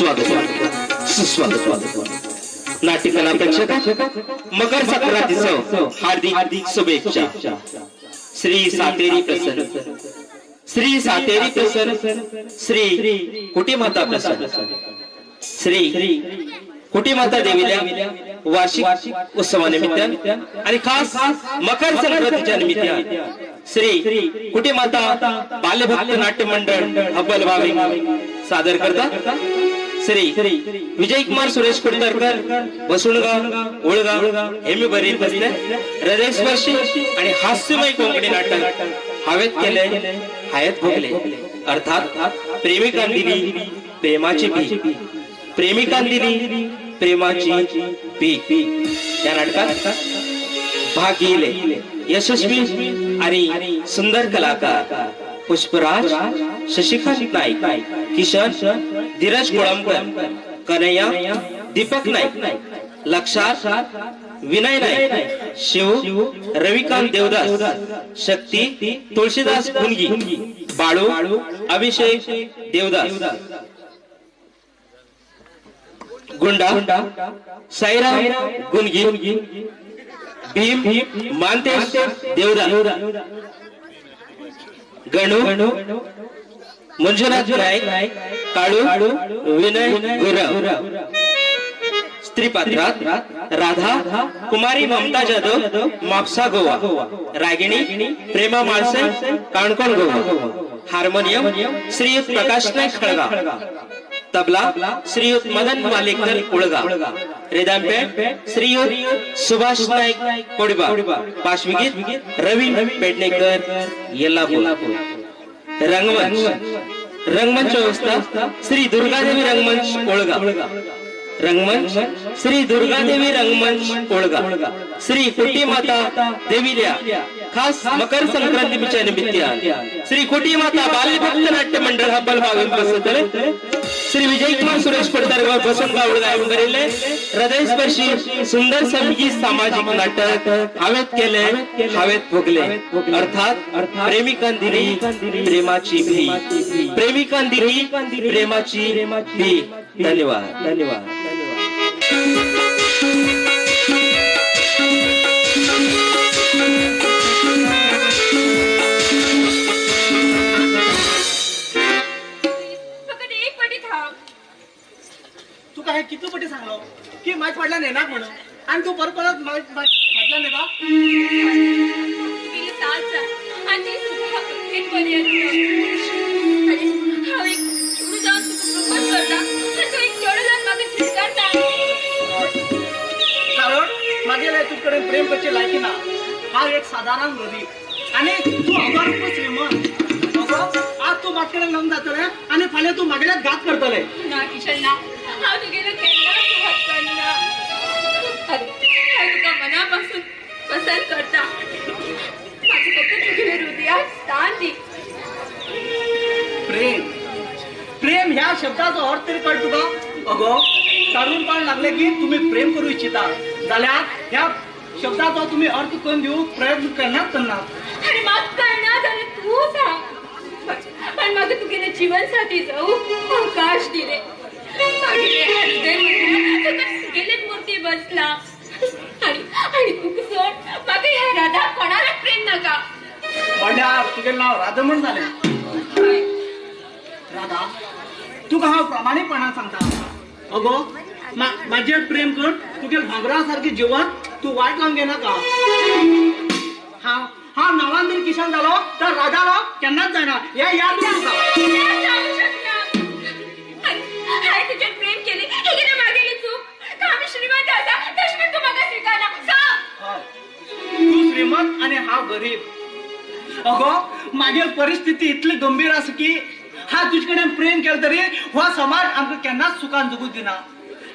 स्वागत सुस्वागत. नाट्यकला प्रेक्षक मकर संक्रांतीचं हार्दिक शुभेच्छा. श्री सातेरी प्रसन्न, श्री सातेरी प्रसन्न, श्री कुटीमाता प्रसन्न, श्री कुटीमाता देवीला वार्षिक उत्सवानिमित्त आणि खास मकर संक्रांतीच्या निमित्ताने श्री कुटीमाता बालभक्त नाट्य मंडळ हब्बल भावी सादर करतात श्री विजय कुमार सुरेश कुडतरकर, बसुणगाव, ओळगाव हेमी बरी बसले हृदयस्पर्शी आणि हास्यमय कोंकणी नाटक हवेत केले हयात भोगले, अर्थात प्रेमिकां दिली प्रेमाची भीक, प्रेमिकां दिली प्रेमाची भीक. या नाटकात भाग घेतले यशस्वी आणि सुंदर कलाकार पुष्पराज, शशिकांत नाईक, किशन, धीरज कोळंबकर, कन्हैया, दीपक नाईक, लक्षात, विनय नाईक, शिव, रविकांत देवदास, शक्ती, तुळशीदास खुनगी, बाळू, अभिषेक देवदास, गुंडा, साईराम गुनगी, भीम, मानतेश देवदास, गणू, मंजुनाथ नाईक, काळू, विनय गुरव. स्त्री पात्रात राधा, कुमारी ममता जाधव, म्हापसा गोवा, रागिणी, प्रेमा माळसे, काणकोण गोवा, हार्मोनियम श्रीयुत प्रकाश नाईक खळगाव, तबला श्रीयुत मदन मालेकर उळगाव, रिदमपेट श्रीयुत सुभाष नाईक कोडबा, पार्श्वगीत रवी पेडणेकर येल्लापूर. रंगमंच, रंगमंच व्यवस्था श्री दुर्गादेवी रंगमंच ओळगाव, रंगमंच श्री दुर्गादेवी रंगमंच ओळगाव, श्री कुटीमाता देवील्या खास मकर संक्रांतीच्या निमित्ताने श्री कुटीमाता बालभक्त नाट्य मंडळ हब्बल भावी बसतले श्री विजयकुमार सुरेश पडतरकर बसवगाव ओळगाव करिले हृदयस्पर्शी सुंदर संगीत सामाजिक नाटक हवेत केले हवेत भोगले, अर्थात प्रेमिकां दिली प्रेमाची भीक, प्रेमिकां दिली प्रेमाची भीक. धन्यवाद धन्यवाद. फकत एक पटी थांब. तुका हे कितलो पटी सांगलो की म्हाज फाटल्यान येनाक म्हणून आनी तूं परत परत फाटल्यान येता. तुगेली साथ जाय आनी ती सुद्दां अखेर पर्यंत. आनी हांव एक चेडूं जावन तुका प्रपोज करता आनी तूं एक चेडो जावन म्हाका स्विकारता. कारण मागेले तुजे कडेन प्रेम करचे लायकी ना. हांव एक सादारण गरीब आनी तूं अगर्भ श्रीमंत. अगो आज तूं म्हाजे कडेन लग्न जातलें आनी फाल्यां तूं म्हागेल्याच घात करतलें. ना किशन ना, हांव तुगेलो केन्नाच घात करना. हांव तुका मनापासून पसंत करता. म्हाका फक्त तुगेले हृदयात स्थान दी. प्रेम, प्रेम ह्या शब्दाचो अर्थ तरी कळ तुका. अगो तरुणपण लागले की तुम्ही प्रेम करू इच्छिता जाल्यार ह्या शब्दाचो तुम्ही अर्थ करून दिवंक प्रयत्न केन्नाच करना. आनी म्हाका कळना जाल्यार तूं सांग. पण म्हाका तुगेले जीवन साथी जावं अवकाश दिले. मागेले हृदय म्हळ्यार तुका तुगेले मूर्ती बसला. आनी आनी तुका सोड म्हाका ह्या राधा कोणाक प्रेम नाका. म्हणल्यार तुगेलें नांव राधा म्हण जालें. राधा तुका हांव प्रामाणीकपणान सांगता. अगो म्हाजेर प्रेम कर तुगेल भांगरा सारकी जिवन तूं वायट लावन घेनाका. हांव हांव नांवान जर किशन जालो तर राधा केन्नाच जायना हे याद दवर तुका. जावंक शकना. हांवें तुजेर प्रेम केलें ही कितें म्हागेली चूक? आमी श्रीमंत आसा तशें म्हण तूं म्हाका स्विकारना. सांग. तूं श्रीमंत आनी हांव गरीब. अगो म्हागेल परिस्थिती इतली गंभीर आसा की हांव तुजे कडेन प्रेम केलें तरी हो समाज आमकां केन्नाच सुखान जगूंक दिना.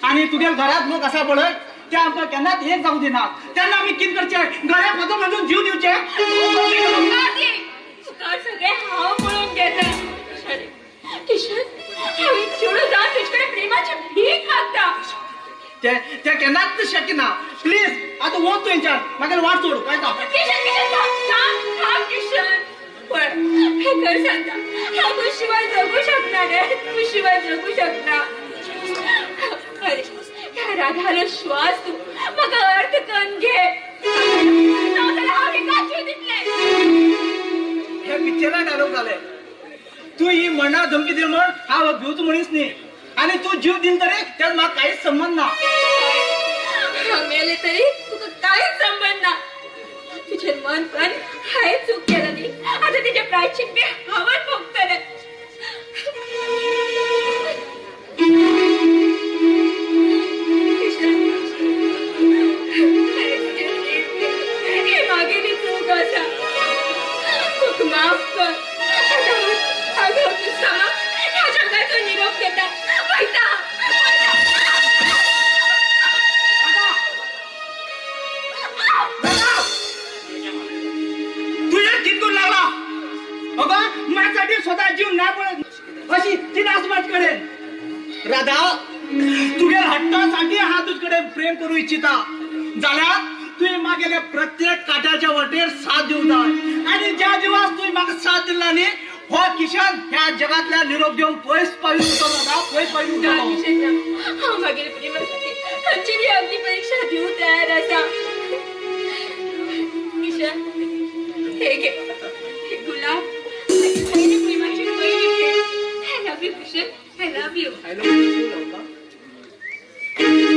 आनी तुगेल घरांत लोक आसा पळय ते आमकां केन्नाच एक जावंक दिना. तेन्ना आमी कितें करचें? गळ्याक फातर बांदून जीव दिवचें? तुका सगळें हांव पळोवन घेता. किशन हांव एक चेडूं जावन तुजे कडेन प्रेमाची भीक मागता. ते केन्नाच शक्य ना. प्लीज आतां वच तूं हेंच्यान, म्हागेल वाट सोड. वयता. किशन किशन थांब थांब थांब किशन. पळय खर सांगता हांव तूं शिवाय जगू शकना रे, तूं शिवाय जगू शकना. राधालो श्वास तूं म्हाका अर्थ करून घे. हांव हिका जीव दितलें. हे पिक्चरा डायलॉग जाले. तूं ही मरणा धमकी दिल म्हण हांव भिवचो मनीस न्ही आनी तूं जीव दिल तरी तेच म्हाका कांयच संबंद ना. हांव मेले तरी तुका कांयच संबंद ना. तुझे मन पण हांवें चूक केला न्ही, आतां तेजें प्रायश्चित बी हांवच भोगतलें. हे मागेली चूक आसा, तुका माफ कर. आतां हांव तुका ह्या जगाचो निरोप घेता. वयता. अगं माझ्यासाठी स्वतः जीव ना पडत अशी ती माझकडे. राधा तुझ्या हट्टासाठी हा तुझकडे प्रेम करू इच्छिता जाल्यार तुवें मागेल्या प्रत्येक काट्याच्या वाटेर साथ दिवंक जाय आनी ज्या दिवस तुवें म्हाका साथ दिला न्ही हो किशन ह्या जगातल्या निरोप घेवन पयस पावी उरतलो. राधा पयस पावी उरतलो. हांव मागेल्या प्रेमासाठी खंयची बी अग्नी परीक्षा दिवंक तयार आसा. किशन हे घे गुलाब. I love you, Kishan. I love you. I love you too, Radha. Thank you.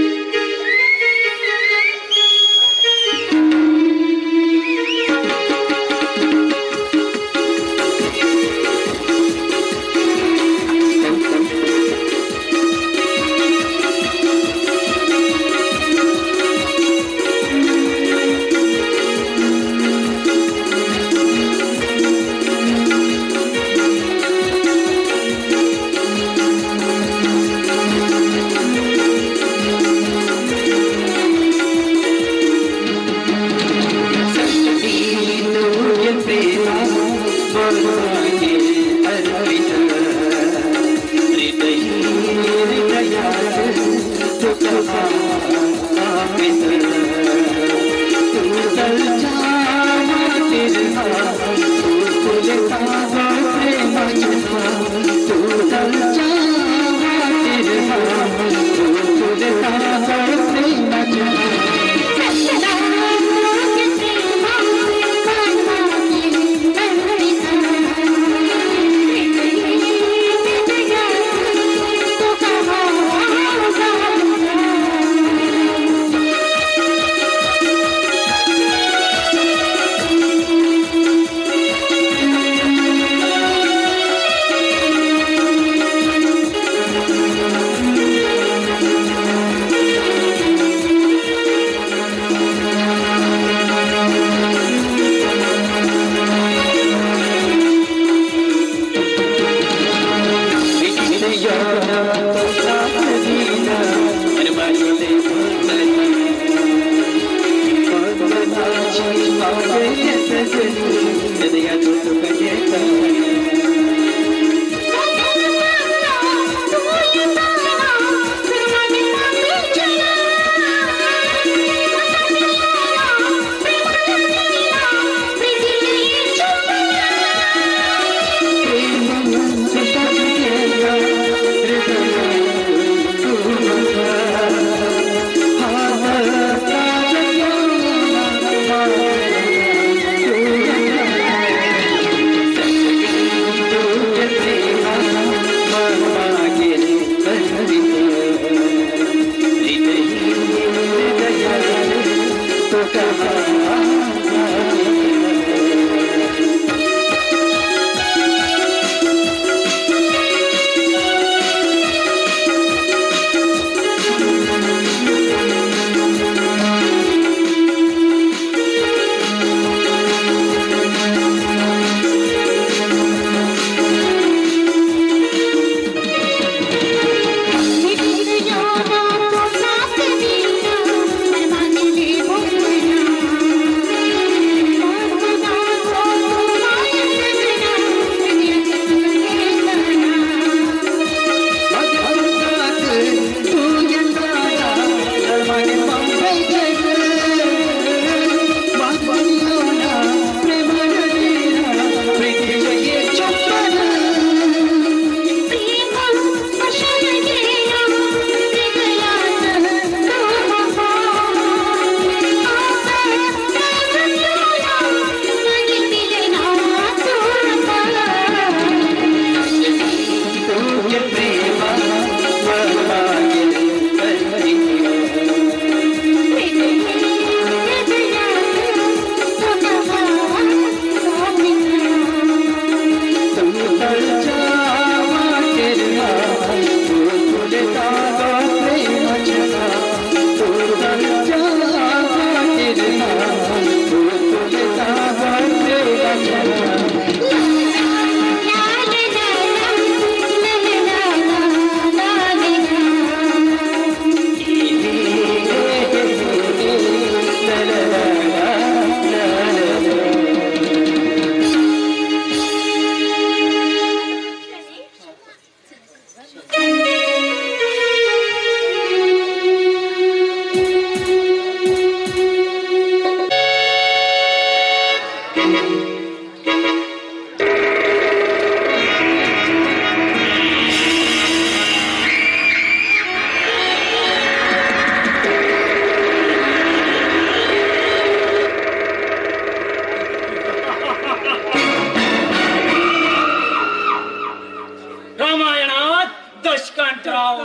राव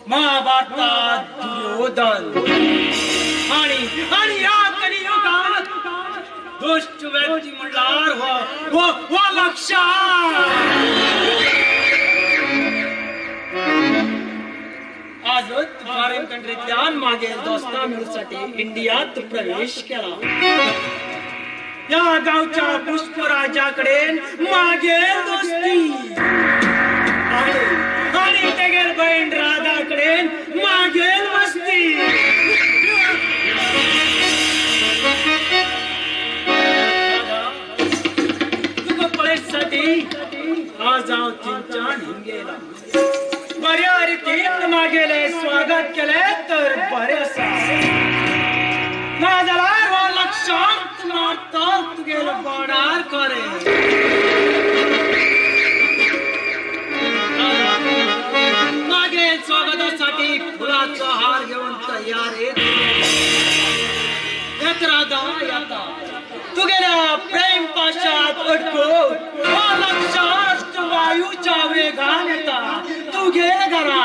महाभारतात दुर्योधन आणि आणि ह्या कलियुगात दुष्ट व्यक्ती म्हणल्यार हो हो लक्षात. आजच फॉरेन कंट्रीतल्यान मागील दोस्ता मेळूसाठी इंडियात प्रवेश केला. या गावच्या पुष्पराजाकडेन मागेल दोस्ती आणि तेगेल बहीण राधाकडेन मागेल मस्ती. तुका पळयसाठी आज हांव थिंच्यान हिंगेला बऱ्या रितीन मागेले स्वागत केले तर बरें आसा ना जाल्यार हो लक्षांत मारता तुगेलो बोडार करे. मागेल स्वागतासाठी फुलाचा हार घेऊन तयार येत राधा येता तुगेल्या प्रेम पाशात अडकून हो लक्षात वायूच्या वेगान येता तुगे घरा.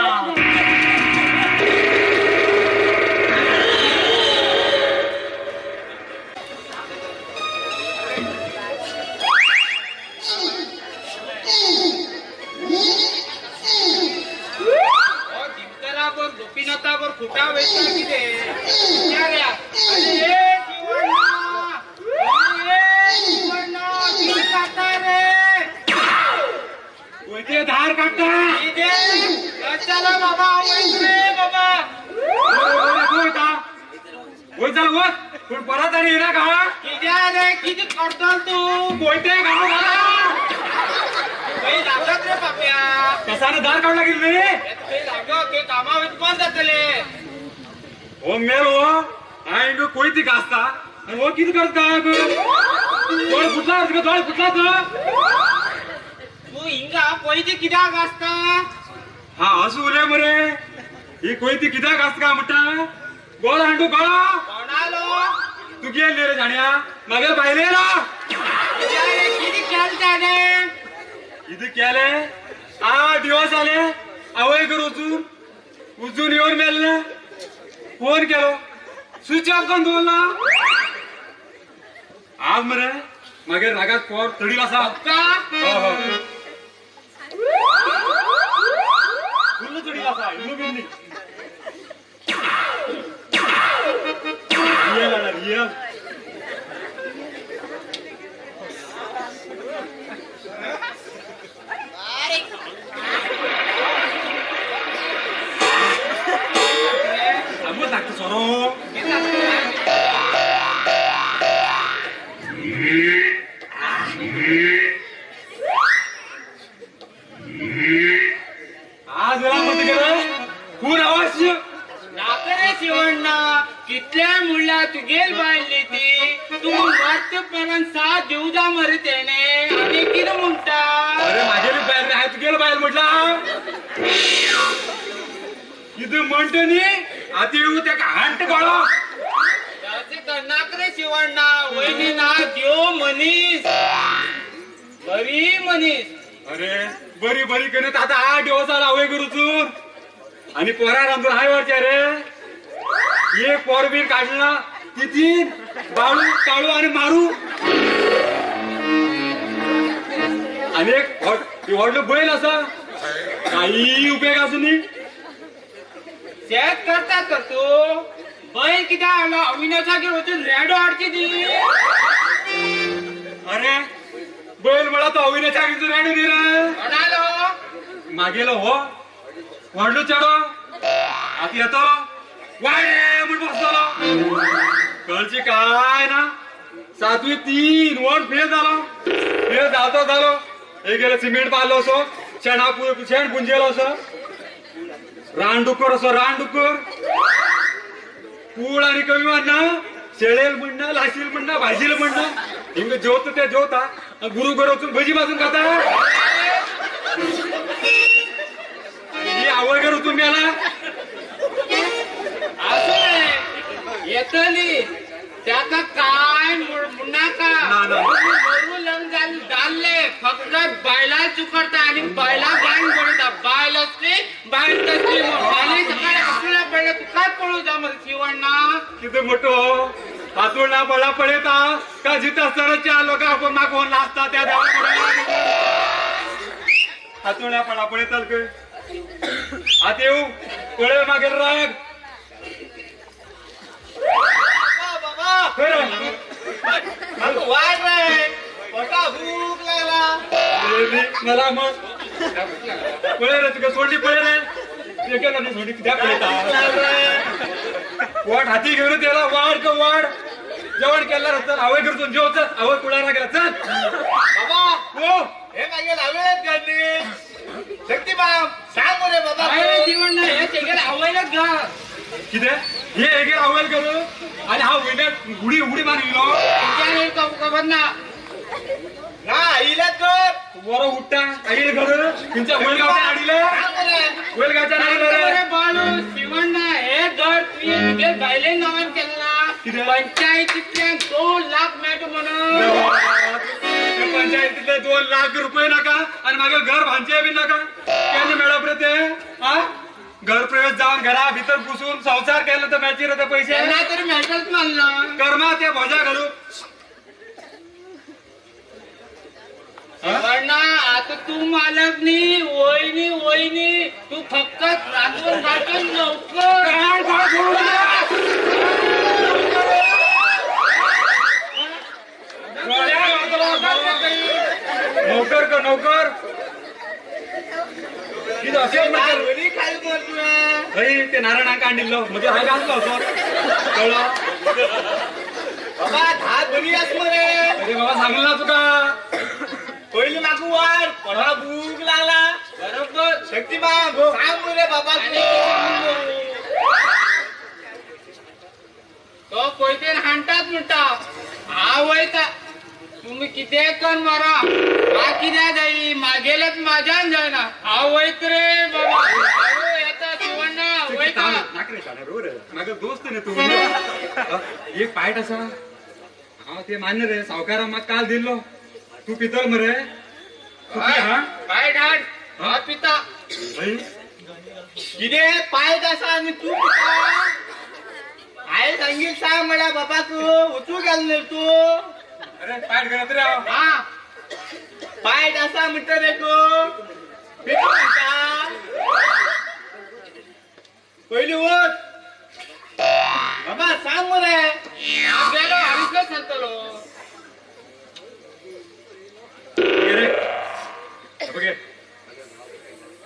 गोपीनाथावर खुटा वेचता कितें विचारया. अरे काडटा रे वयते धार काडटा कितें कशाला बाबा वयत रे बाबा वय चल वच पूण परत आनी येना गांवाक कित्याक रे कितें करतलो तूं वयते गांव खंय लागत रे पाप्या कसान दार काडूं लागील न्ही खंय लागत खंय कामा वयता कोण जातले हो मेल हो हांवें कोयती घासता आनी हो कितें करता दोळे फुटला तुका दोळे फुटला तूं हिंगा कोयती कित्याक घासता हा असो उलय मरे ही कोयती कित्याक घासता काय म्हणटा गोळो हांडू गोळो कोणालो तूं गेल न्ही रे जाण्या मागेल भायले ना कितें केलें ताणें कितें केलें 8 दिवस जाले आवय कर वचून उजून येवन मेल्ले फोन केलो स्विच ऑफ करून दवरला. आज मरे मागीर रागात पोर तडील आसा फुल्ल तडील आसा इल्लो बीन न्ही रियल आसा रियल. लागतं सोरो आज वेळा मध्ये गेलं खून आवाज नाका रे शिवण्णा कितल्या म्हणल्यार तुगेल बायल न्ही ती तूं मरते पर्यंत साथ दिवं जा मरे तेणे आनी कितें म्हणटा. अरे माझेली बायल रे हांवें तुगेल बायल म्हटलां कितें म्हणटा न्ही आतां येवं तेका हांट गळो तशें करनाका रे शिवण्णा वयनी ना देव मनीस बरी मनीस. अरे बरी बरी करीत आतां 8 दिवस जाला आवय करूचून आनी पोरा रांदून हाय व्हरचे रे एक पोर बीर काडला तितीन बाळू काळू आनी मारू आनी एक व्हडलो बैल आसा काही उपयोग आसा न्ही. शेत करता तर तूं बैल कित्याक हाडलो अविनाशागेर वचून रेडो हाडची ती. अरे बैल म्हळ्यार तो अविनाशागेर रेडो न्ही रे कोणालो मागेलो हो व्हडलो चेडो आतां येतलो वाडे म्हूण बसतलो कळची काय ना 7वी 3 वर फेल जालो फेल जातो जालो एक गेलो सिमेंट पाडलो असो शेणा शेण पुंजेलो असो रानडुकर असो रानडुकर कूळ आनी कमी म्हणना शेळेल म्हणना लाशील म्हणना भाजील म्हणना हिंग जेवता ते जेवता गुरु घर वचून भजी भाजून खाता ही आवय घर वचून मेला आसूं येतली त्याका काय म्हणनाका मरू लग्न जाल्ले फक्त बायला चुकरता आनी बायला बांद पडटा बायल असली बायल तसली आनी सकाळी हातुळा पडल्या तुकाच पळोवं जा मरे शिवण्णा. कितें मोठो हातुळा पडला पळयता का जिता आसतना चार लोक आपण मागून लाजता त्या देवा हातुळा पडला पळयताल खंय. आतां येऊ पळय मागीर राग वाट रे पोटा भूक लागला. मला मग पळय रे तुका सोडली पळय रे एकेला सोडली कित्याक पळयता वाट हाती घेऊन त्याला वाड का वाड जेवण केलं रस्त्यात आवय करतो जेव चल आवय कुळारा गेला चल बाबा. हो हे मागे लावलेत गाडी शक्ती बाब सांग रे बाबा. जीवन हे तेगेल आवयलाच घा कितें हे हेगेल आवयल करू आणि हा वयल्यान उडी उडी मारून येयलो खबर ना ना आईलाच कर बरो उठ्ठा आईल घर तुमच्या वैलगावच्या हाडिले वैलगावच्या हाडिले रे बाळू शिवण्णा हे घर तुवें तुगे बायले नांवान केलें ना पंचायतींतल्यान 2 लाख मेळटा म्हणून. पंचायतीतले 2 लाख रुपये नाका आणि मागीर घर बांदचे बी नाका. केन्ना मेळप रे ते हा घर प्रवेश जावन घरा भितर घुसून संवसार केलो तर मेळचे रे ते पैसे केन्ना तरी मेळटच मानलं कर्मा ते भोजा घालू. शिवण्णा आता तू मालक न्ही वयनी वयनी तू फक्त रांदून घालून नोकर. नोकर का नोकर ते नारायणाक हाडिल्लो म्हणजे हांवें घातलो असो कळ्ळो बाबा. धात बरी आस मरे. अरे बाबा सांगलें ना तुका पयलीं म्हाका वाड पोटा भूक लागला. बरोबर शक्ती बाब सांग रे बाबा. तो कोयतेन हाणटाच म्हणटा हांव वयता तुमी कितें कर मारा म्हाका कित्याक जाय मागेलेच म्हाज्यान जायना हांव वयत रे बाबा. येता शिवण्णा वयता. म्हाका दोस्त न्ही तूं एक फायट आसा हांव ते मान्य रे सावकारान म्हाका काल दिल्लो तूं पितल मरे पायट हाड हांव पिता. कितें पायट आसा आनी तूं पिता. हांवें सांगील सांग म्हळ्यार बाबाक वचूं गेलो न्ही तूं. अरे पायट घेत रे हांव पायट आसा म्हणटा रे तूं पिता म्हणटा. पयलीं वच बाबा सांग मरे. हांव गेलो हांव इतलोच सांगतलो.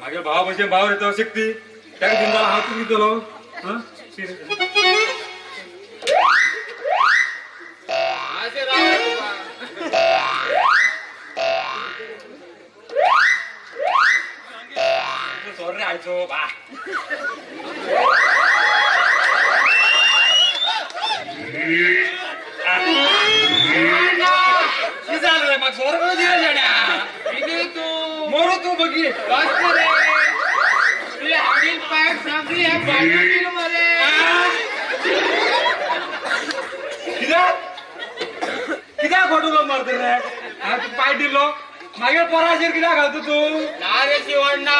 मागीर भाव भशेन भाव रे तो शक्ती ताका दिवन जाल्यार हांव तुका दितलो. सोर रे आयचो बा. कितें जालें रे म्हाका सोर करून दिले जाण्या. कितें तूं मोरो तूं बगी बस मरे तुवें हाडील पायट सगळी ह्या बाजून दिलो मरे. कित्याक कित्याक खोटो उलोवंक मारता रे. हांवें तुका पायट दिल्लो मागीर पोराचेर कित्याक घालता तूं. ना रे शिवण्णा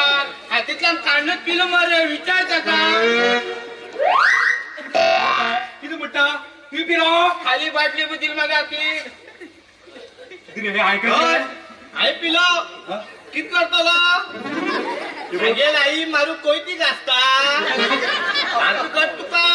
हातींतल्यान काडूनच पिलो मरे विचार ताका. कितें म्हणटा तूं पिलो खाली बाटली बी दिली म्हाका ती. हांवें पिलो कितें करतलो मागेल आई मारू कोयती घासता आतां कर तुका.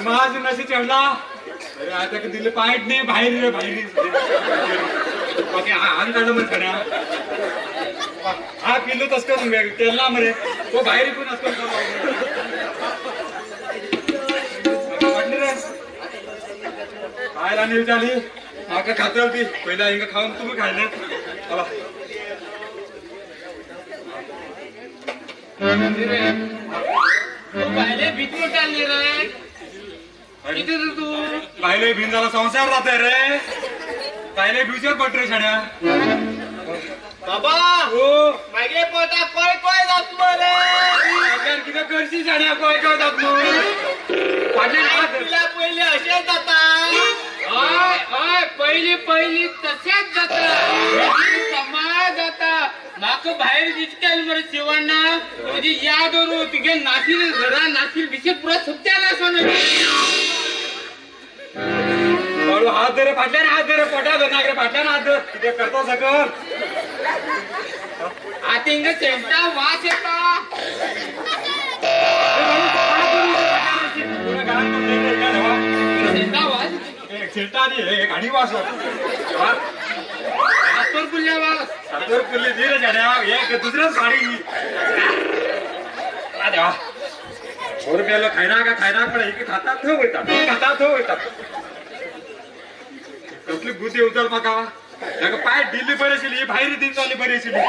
माझं नशीब चढला. अरे आता दिले पायट नाही बाहेर रे बाहेर बाकी हांग काडलो मरे खऱ्या हा पिल्लो तस करून केला मरे तो बाहेर इकून असं रे बाहेर आणि विचारली म्हाका खातल ती पयला हिंगा खावन तुम्ही खायला. तू बायले भीत म्हणटाली रे कितें तूं बायले भीन जाला संवसार जाता रे बायले भिवचेर पडट रे शाण्या बाबा हो मागे पोटा कोय कोय जात मरे फाटल्यान कितें करशी शाण्या कोय कोय जात फाटल्यान तुला पयली अशें जाता हय हय पयली पयली तशेंच जाता समाज जाता म्हाका भायर दिसताले मरे शिवण्णा तुजी याद दवरू तुगे नाशील घरा नाशील बिशील पुरा सत्यानाश बाळू हात धर फाटल्यान हात धर पोटा धर नागरे फाटल्यान हात धर कितें करता सकल आतां हिंगा सेंटा वास येता सेंटा वास सेंटा न्ही घाणी वास सातोर पुल्ल्या वास सातोर पुल्ली दी रे शाण्या हे दुसऱ्याच घाणी देवा बरो मेलो खायना का खायना पण एक खाता थंय वयता खाता थंय वयता कसली बुद्धी उचल म्हाका ताका पांय दिल्ली बरी आशिल्ली भायर दिन जाल्ली बरी आशिल्ली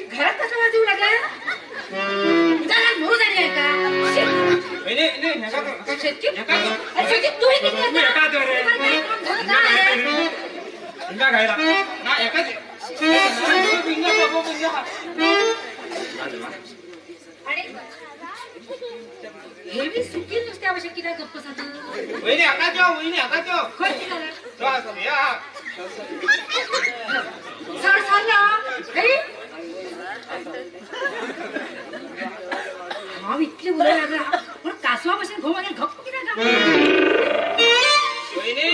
घरात कसं वाजवू लागला मरू झाली आहे का हे बी सुकील नुसते आवश्यक कित्याक गप्प जाता सर सरला हांव इतले उलोवंक लागला पूण कासवा भशेन घोव मागीर गप्प कित्याक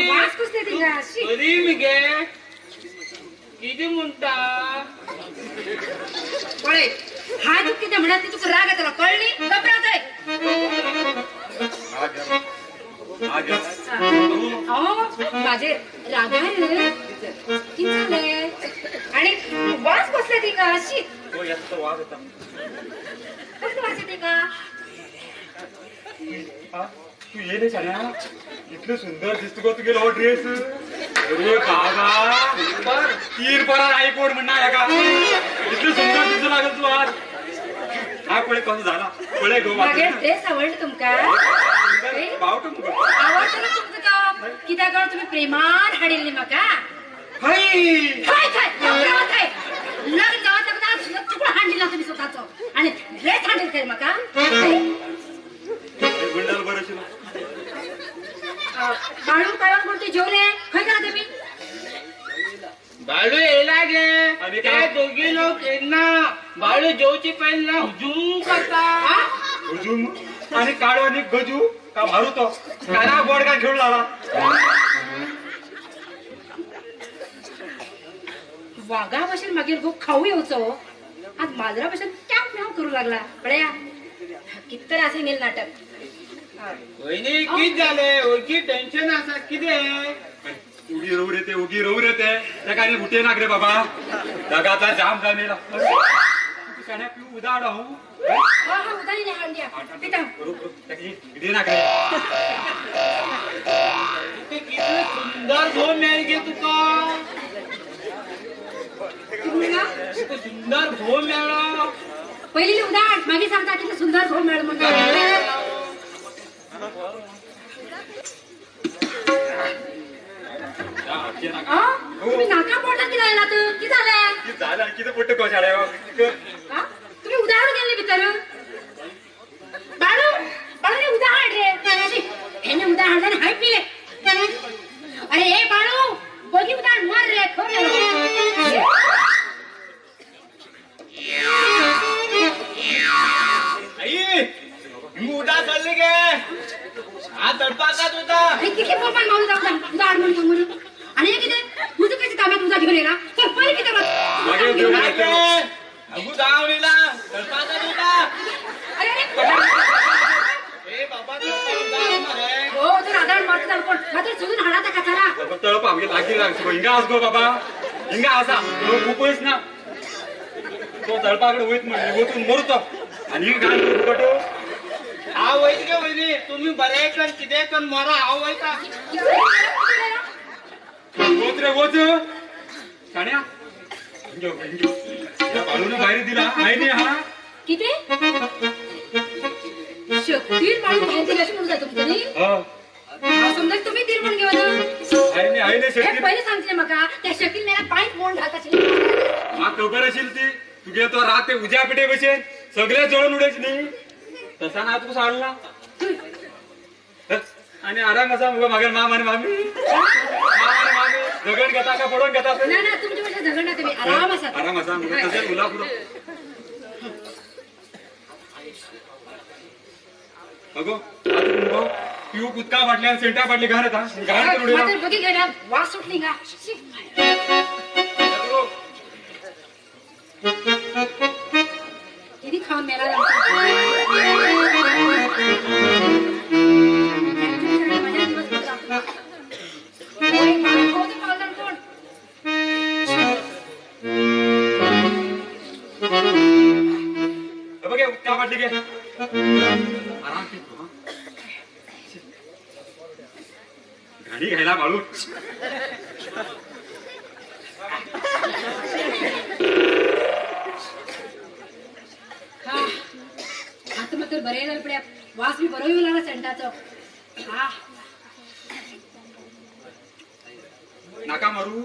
वास कसले तिंगा बरी मगे कितें म्हणटा पळय हा तूं कितें म्हणटा ती तुका राग येतलो कळ्ळी गप्प रावताय माझे रागार कितें जालें आनी वास कसले तिंगा अशी वास येता कसलो वास येता तिंगा तू येले शाण्या इतलो सुंदर दिसतो गो तुगेलो हो ड्रेस अरे बाबा तीन परार आई कोण म्हणना हेका इतलो सुंदर दिसूं लागल तूं आज हा पळय कसो जाला पळय गो मागे ड्रेस आवडलो तुमकां बावटो मुगो आवडटलो तुमकां तो कित्याक तुमी प्रेमान हाडिल्ली म्हाका हय हय थंय थंय लग्न जावं ताका तुकडो हाडलेलो तुमी स्वताचो आनी ड्रेस हाडले खंय म्हाका गुंडाल बरं आशिल्लो बाळू काळून कोण ते जेवले खंय गेला तेमी बाळू येयला गे ते दोगी लोक येना बाळू जेवचे पयलीं ना हुजूम करता हुजूम आनी काळो आनी गजू का मारू तो काना बोर्ड का खेळून लागला वागा भशेन मागीर घोव खाऊ येवचो आज माजरा भशेन क्याव म्याव करूं लागला पळया कितें आसा हिंगेलें नाटक वयनी कितें जालें वळखी टेन्शन आसा कितें उगी रवू रे ते उगी रवू रे ते ताका आनी उठे नाक रे बाबा जगाचा जाम जावन येयला शाण्या पिवू उदाड हांव नाक रे तुका कितलो सुंदर घोव मेळ गे तुका तुका सुंदर घोव मेळ्ळो पयलीं उदाड मागीर सांगता कितलो सुंदर घोव मेळ्ळो म्हणून तुम्ही नाका पोटात कितें जालें आतां कितें जालें कितें जालें कितें पडटा गो शाण्या तुम्ही उदाहरण गेले भितर बाळू बाळू रे उदाहरण रे हेने उदाहरण हांवें पिले अरे हे बाळू बगी उदाहरण मर रे खबर आई हिंग उदा चल्ली गे हा तडपाकात वता कितले पोपान मावून जावं उदाहरण म्हणून सांगून आणि हे कितें तुझं कशें ताब्यात उदा घेवन येयला चल पळय कितें अगू जावन येयला तडपाकात वता अरे ए बाबा हो तर आदार मारता जाल कोण मात्र सोदून हाडा ताका तळपा आमगे लागीं लागीं हिंगा आस गो बाबा, हिंगा आसा खूब पयस ना. तो तळपा कडेन वयत म्हण वचून मरतो आनी घाण फुकट. हांव वयत गे वयनी, तुमी बरें कर कितें कर मरा, हांव वयता. वच रे वच शाण्या, बाळून भायर दिला हाय न्ही. हा कितें शक्तीर बाळू भायर दिला अशें म्हणून जाय तुमकां न्ही? हांव समजा तुमी दीर म्हण घेवन पयलीं सांगचें म्हाका, त्या शकील मेरा पांय मोड घालता. म्हाका खबर आशिल्ली ती तुगे तो रात ते उज्या पिठे भशेन सगळे जळून उडयच न्ही, तसा ना तुका सांगला. आनी आराम आसा मुगो मागीर माम आनी मामी, माम आनी मामी झगड घेता काय पडोवन घेता? ना ना, तुमचे भशेन झगडना तुमी, आराम आसा, आराम आसा मुगो. तशें उला पुरो. अगो आतां मुगो पिवूक उदका फाटल्यान सेंटा फाटली घाण येता, घाण करून उडयला. वास सुटली गा. किती खाऊन मेला कोण. बघ उदका फाटली घे, आराम पितो. घाणी घ्यायला बाळू. आता मात्र बरे झालं पड्या, वास बी बरो येऊ लागला सेंटाचो. हा नाका मारू.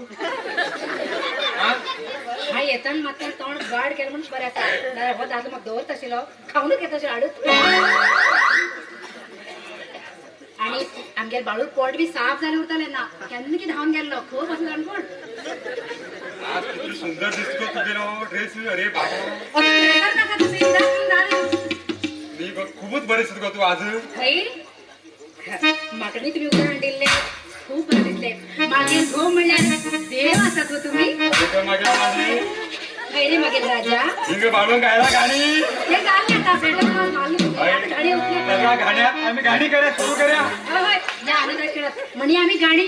हा येताना मात्र तोंड गाड केलं म्हणून बरें आसा, नाल्यार हो दादलो म्हाका दवरता आशिल्लो, खावनूच घेता आशिल्लो हाडूच. आणि आमगेर बाळू पोट बी साफ जालें उरतालें ना, केन्ना की धांवन गेल्लो, खूब आसलो कोण. आज किती सुंदर दिसतो तुगेलो ड्रेस. अरे बाबा खूपच बरें दिसतो गो तू आज. म्हाका न्ही तुमी उतर हाडिल्लें खूब बरें दिसलें. मागीर घोव म्हणल्यार देव आसात गो तुमी. खंय रे मागीर राजा हिंगा बाळून गायला गाणी ते जालें आतां गाणी उठल्या गाण्या आमी गाणी करूया, सुरू करूया. हय हय या आमी काय खेळत म्हणी आमी गाणी.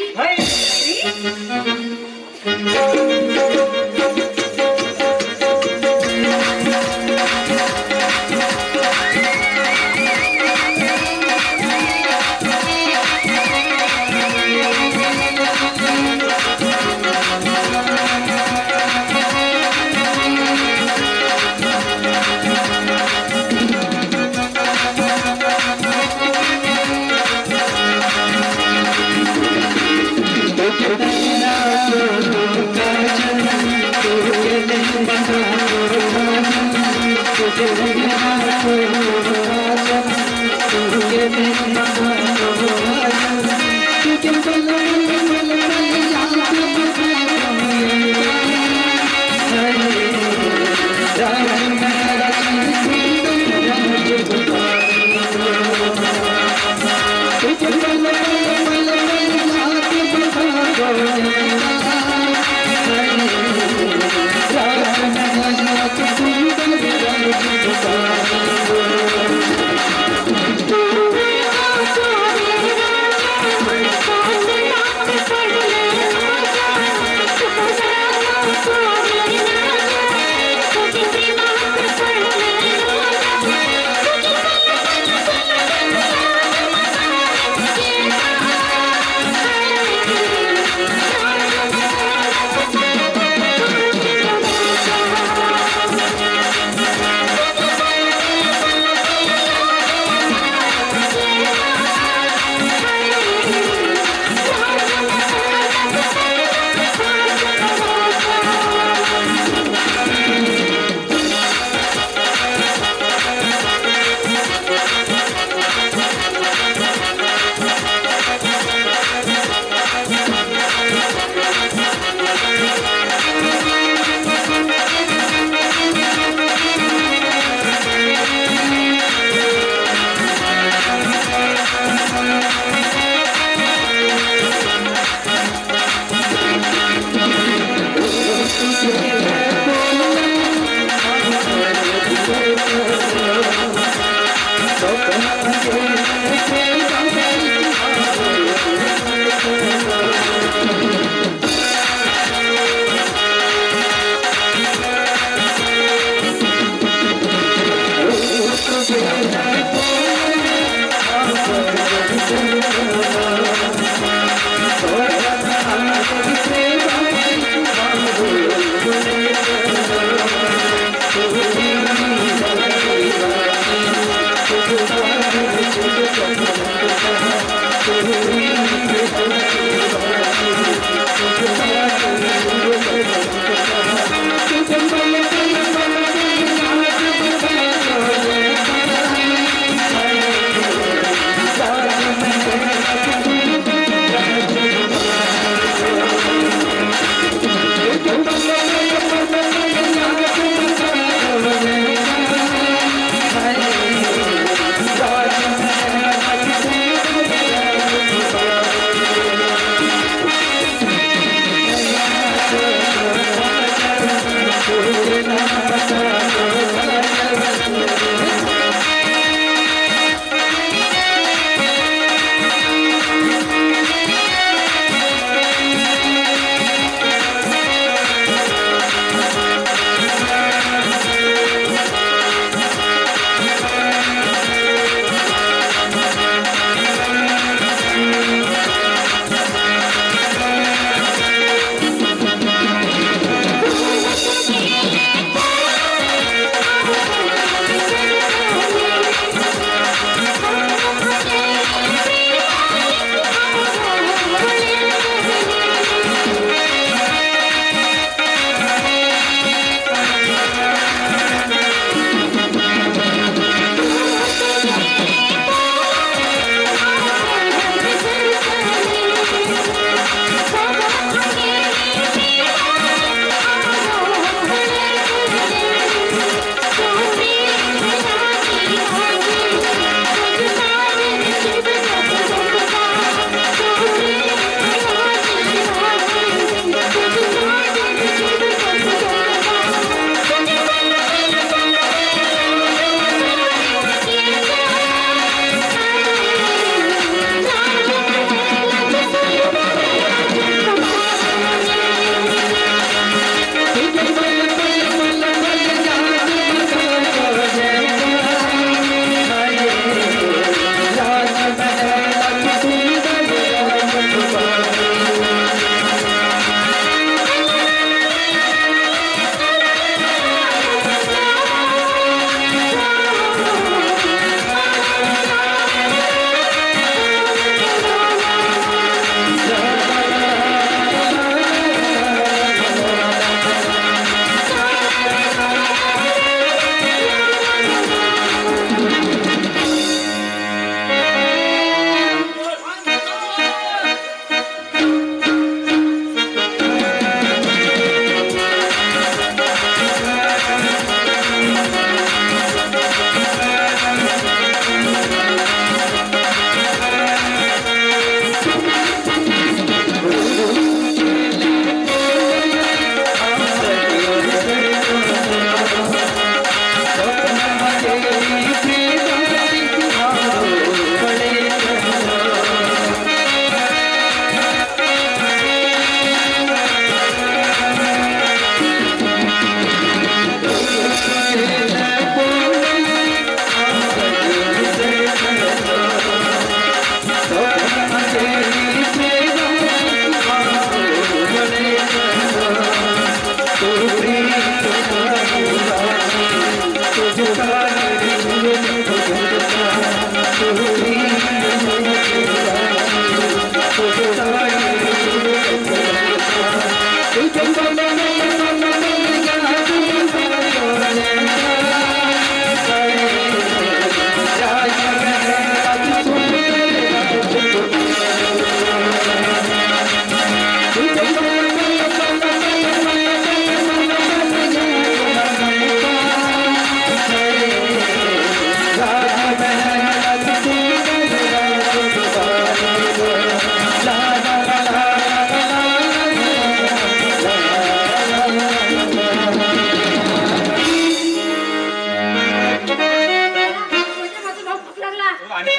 आणि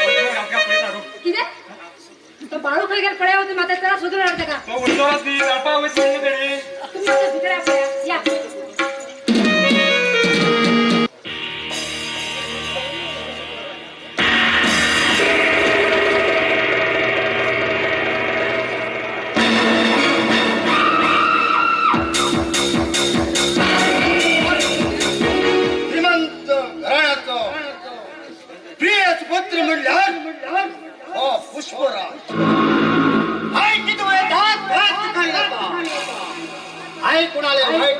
किती तो बाळू खंय गेला पळ्या होते माता त्याला शोधून आणता का? तो उडतोच ती तळपा वयत पडली तरी. तुम्ही आता भितर या पळ्या या. श्रीमंत घराण्याचं प्रिय सुपुत्र म्हणल्यार हो पुष्पराज. आई किती वेळ जाता आई कुणाला वाईट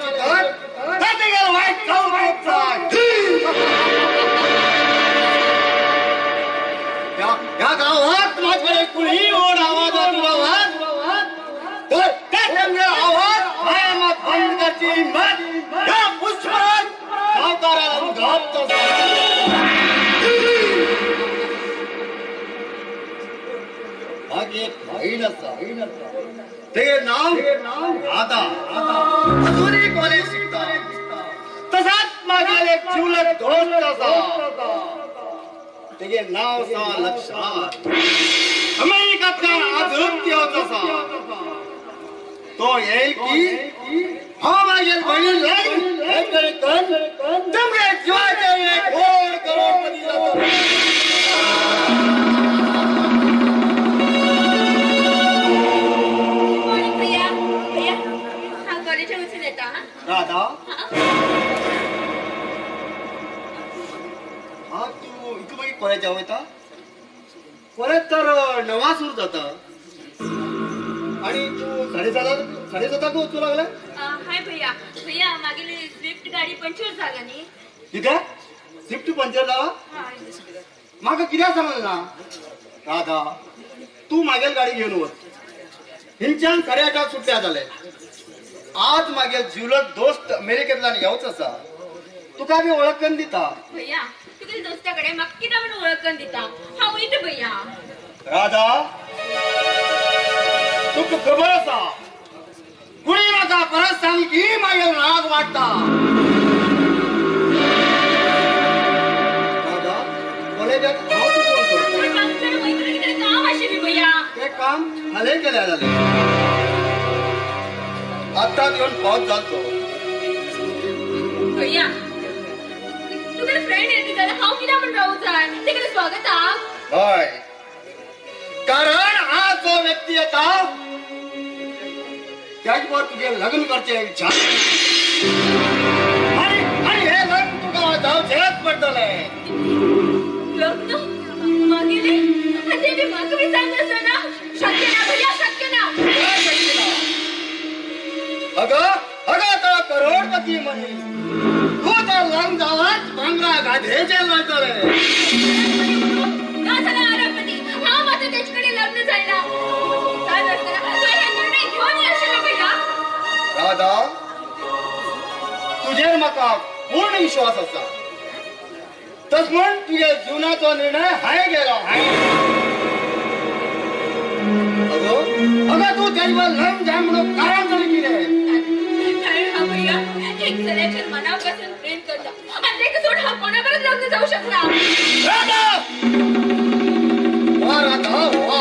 तर गेलं वाईट जाऊ. या गावात माझ्याकडे कुणी ओढ आवाज तर त्या आवाज कायमात बंद करची हिंमत या पुष्पराज सावकाराला घाबरतो. एक बहीण आसा ते नाव राधा. अजूनही कॉलेज शिकता. तसाच मागेल एक जिवलग दोस्त आसा तेगे नाव आसा लक्षात. अमेरिकांतल्यान आजून येवच आसा. तो येईल की हांव मागेल बहिणी लग्न तुमगे जिवाचें एक व्हड करोडपती जातलो. राधा हा तू इतू मागीर कॉलेजा वयता? परत तर णवा सुरू जाता आणि तू साडेसाताक वचूं लागला? हाय भैया. भैया मागेली स्विफ्ट गाडी पंचर झाला न्ही. कितें स्विफ्ट पंचर जाला? म्हाका कित्याक सांगलें ना? राधा तू मागेल गाडी घेवन वच. हिंच्यान 8:30 सुट्ट्या जाले. आज मागेल जिवलग दोस्त अमेरिकेंतल्यान येवच आसा. तुका बी वळख करून दिता. भैया तुगेल्या दोस्ता कडेन म्हाका कितें म्हूण वळख करून दिता? हांव वयता भैया. राधा तुका खबर आसा कुणी म्हाका परत सांग की मागेल राग वाडटा. राधा कॉलेजाक हांव तुका वळख. काम आशिल्लें भैया. तें काम हालें केल्यार जालें. आत्ताच येवन पावस जालो. भैया तुगेले फ्रेंड येतली जाल्यार हांव कित्याक म्हूण रावूं जाय तेगेले स्वागताक? हय कारण आज जो व्यक्ती येता त्याच बरोबर तुगे लग्न करचें इच्छा आनी हें लग्न तुका जावचेंच पडटलें. लग्न मागेलें आनी तें बी म्हाका बी सांगनासतना? शक्य ना भैया शक्य ना. शक्य ना? अगं अगं तो करोडपती मनीस तू तर लग्न जावच भांगरा गाधेचेर वयतलें. ना जाल्यार अरबपती हांव मात्र तेचे कडेन लग्न जायना. जाय नासतना तुवें हे निर्णय घेवन आशिल्लो भैया. राधा तुजेर म्हाका पूर्ण विश्वास आसा. तस म्हण तुज्या जिवनाचो निर्णय हांवें गेलो. अगो अगं तूं तेजे बरोबर लग्न जाय म्हणून कारण तरी कितें? कारण हा भैया एक चल्याचेर मनापासून प्रेम करता आनी तेका सोडून हांव कोणा बरोबर लग्न जावं शकना. राधा वा राधा वा.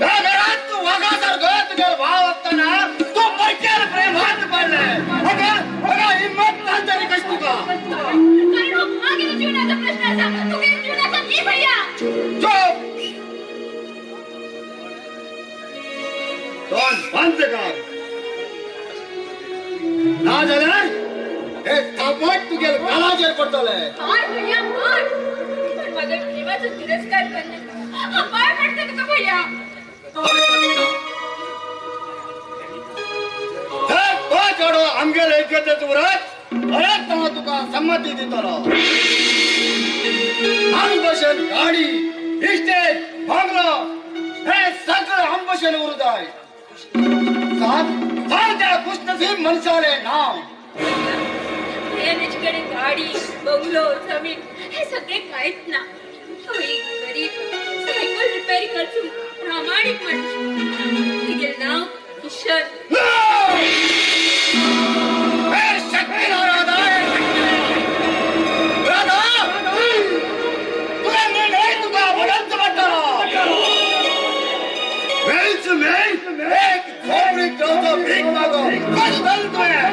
ह्या घरात तूं वागा सारको तुज्या भाव आसतना तूं परक्यार प्रेमांत पडलें. अगं अगं हिम्मत ना तरी कशी तुका? कारण हो मागेल्या जिवनाचो प्रश्न आसा तुगेल्या जिवनाचो न्ही भैया. चुप. दोन बंद कर. ना जाल्यार हे थापट तुगेल गालाचेर पडटलें. मार भैया मार. पण म्हाज्या प्रेमाचो तिरस्कार करना हांव पांय पडटा तुका भैया. तो चेडो आमगेले इज्जतेच उरत परत हांव तुका संमती दितलो. आम भशेन गाडी इस्टेट बंगलो हे सगळें आम भशेन उरूं जाय. सांग त्या खुशनसीब मनशालें नांव. भैया तेचे कडेन गाडी बंगलो जमीन हे सगळें कांयच ना. तो एक गरीब सायकल रिपेर करचो प्रामाणीक मनीस. तेगेलें नांव किशन. शक्य ना राधा. राधा तुका निर्णय मित्रांचो भीक मागो कशें तुवें?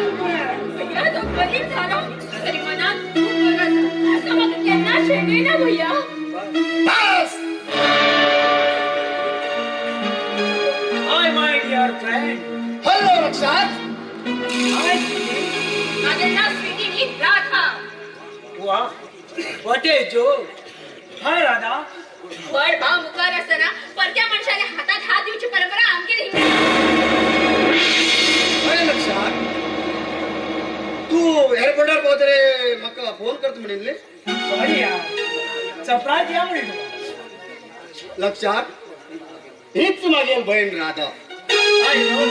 भैया तो गरीब झालो तरी मनात खूप बरं आसा. म्हाका केन्ना शेणयना भैया. बस. Hi my dear friend. Hello Lakshat. Hi sweetie. माझे नाव स्वीटी नी राधा. वा what a joke. Hi Radha. व्हड भाव मुखार असताना परक्या मनशाने हातात हात दिवची परंपरा आमगेर हिंगा. हय लक्षात, तू एअरपोर्टार पावतरे म्हाका फोन करता म्हणिल्ले. सॉरी यार, सरप्राईज या म्हणली तुका. लक्षात, हीच मागेल बहीण Radha. I know,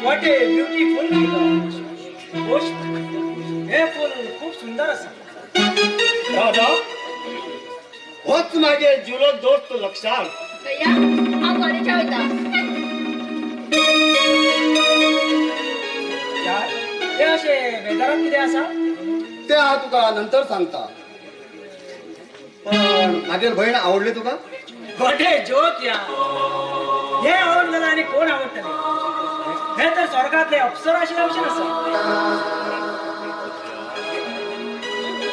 what a beautiful गोष्ट. हे फुल खूप सुंदर आसा. राधा, होच मागे जुलो दोस्त लक्षात. भैया हांव कॉलेजा वयता. यार ते अशें वेदराक कितें आसा ते हांव तुका नंतर सांगता. पण मागेल बहीण आवडली तुका? What a joke यार. हे आवडलेलं आनी कोण आवडटले? हे तर स्वर्गातले अप्सरा आशिल्ल्या भशेन आसा.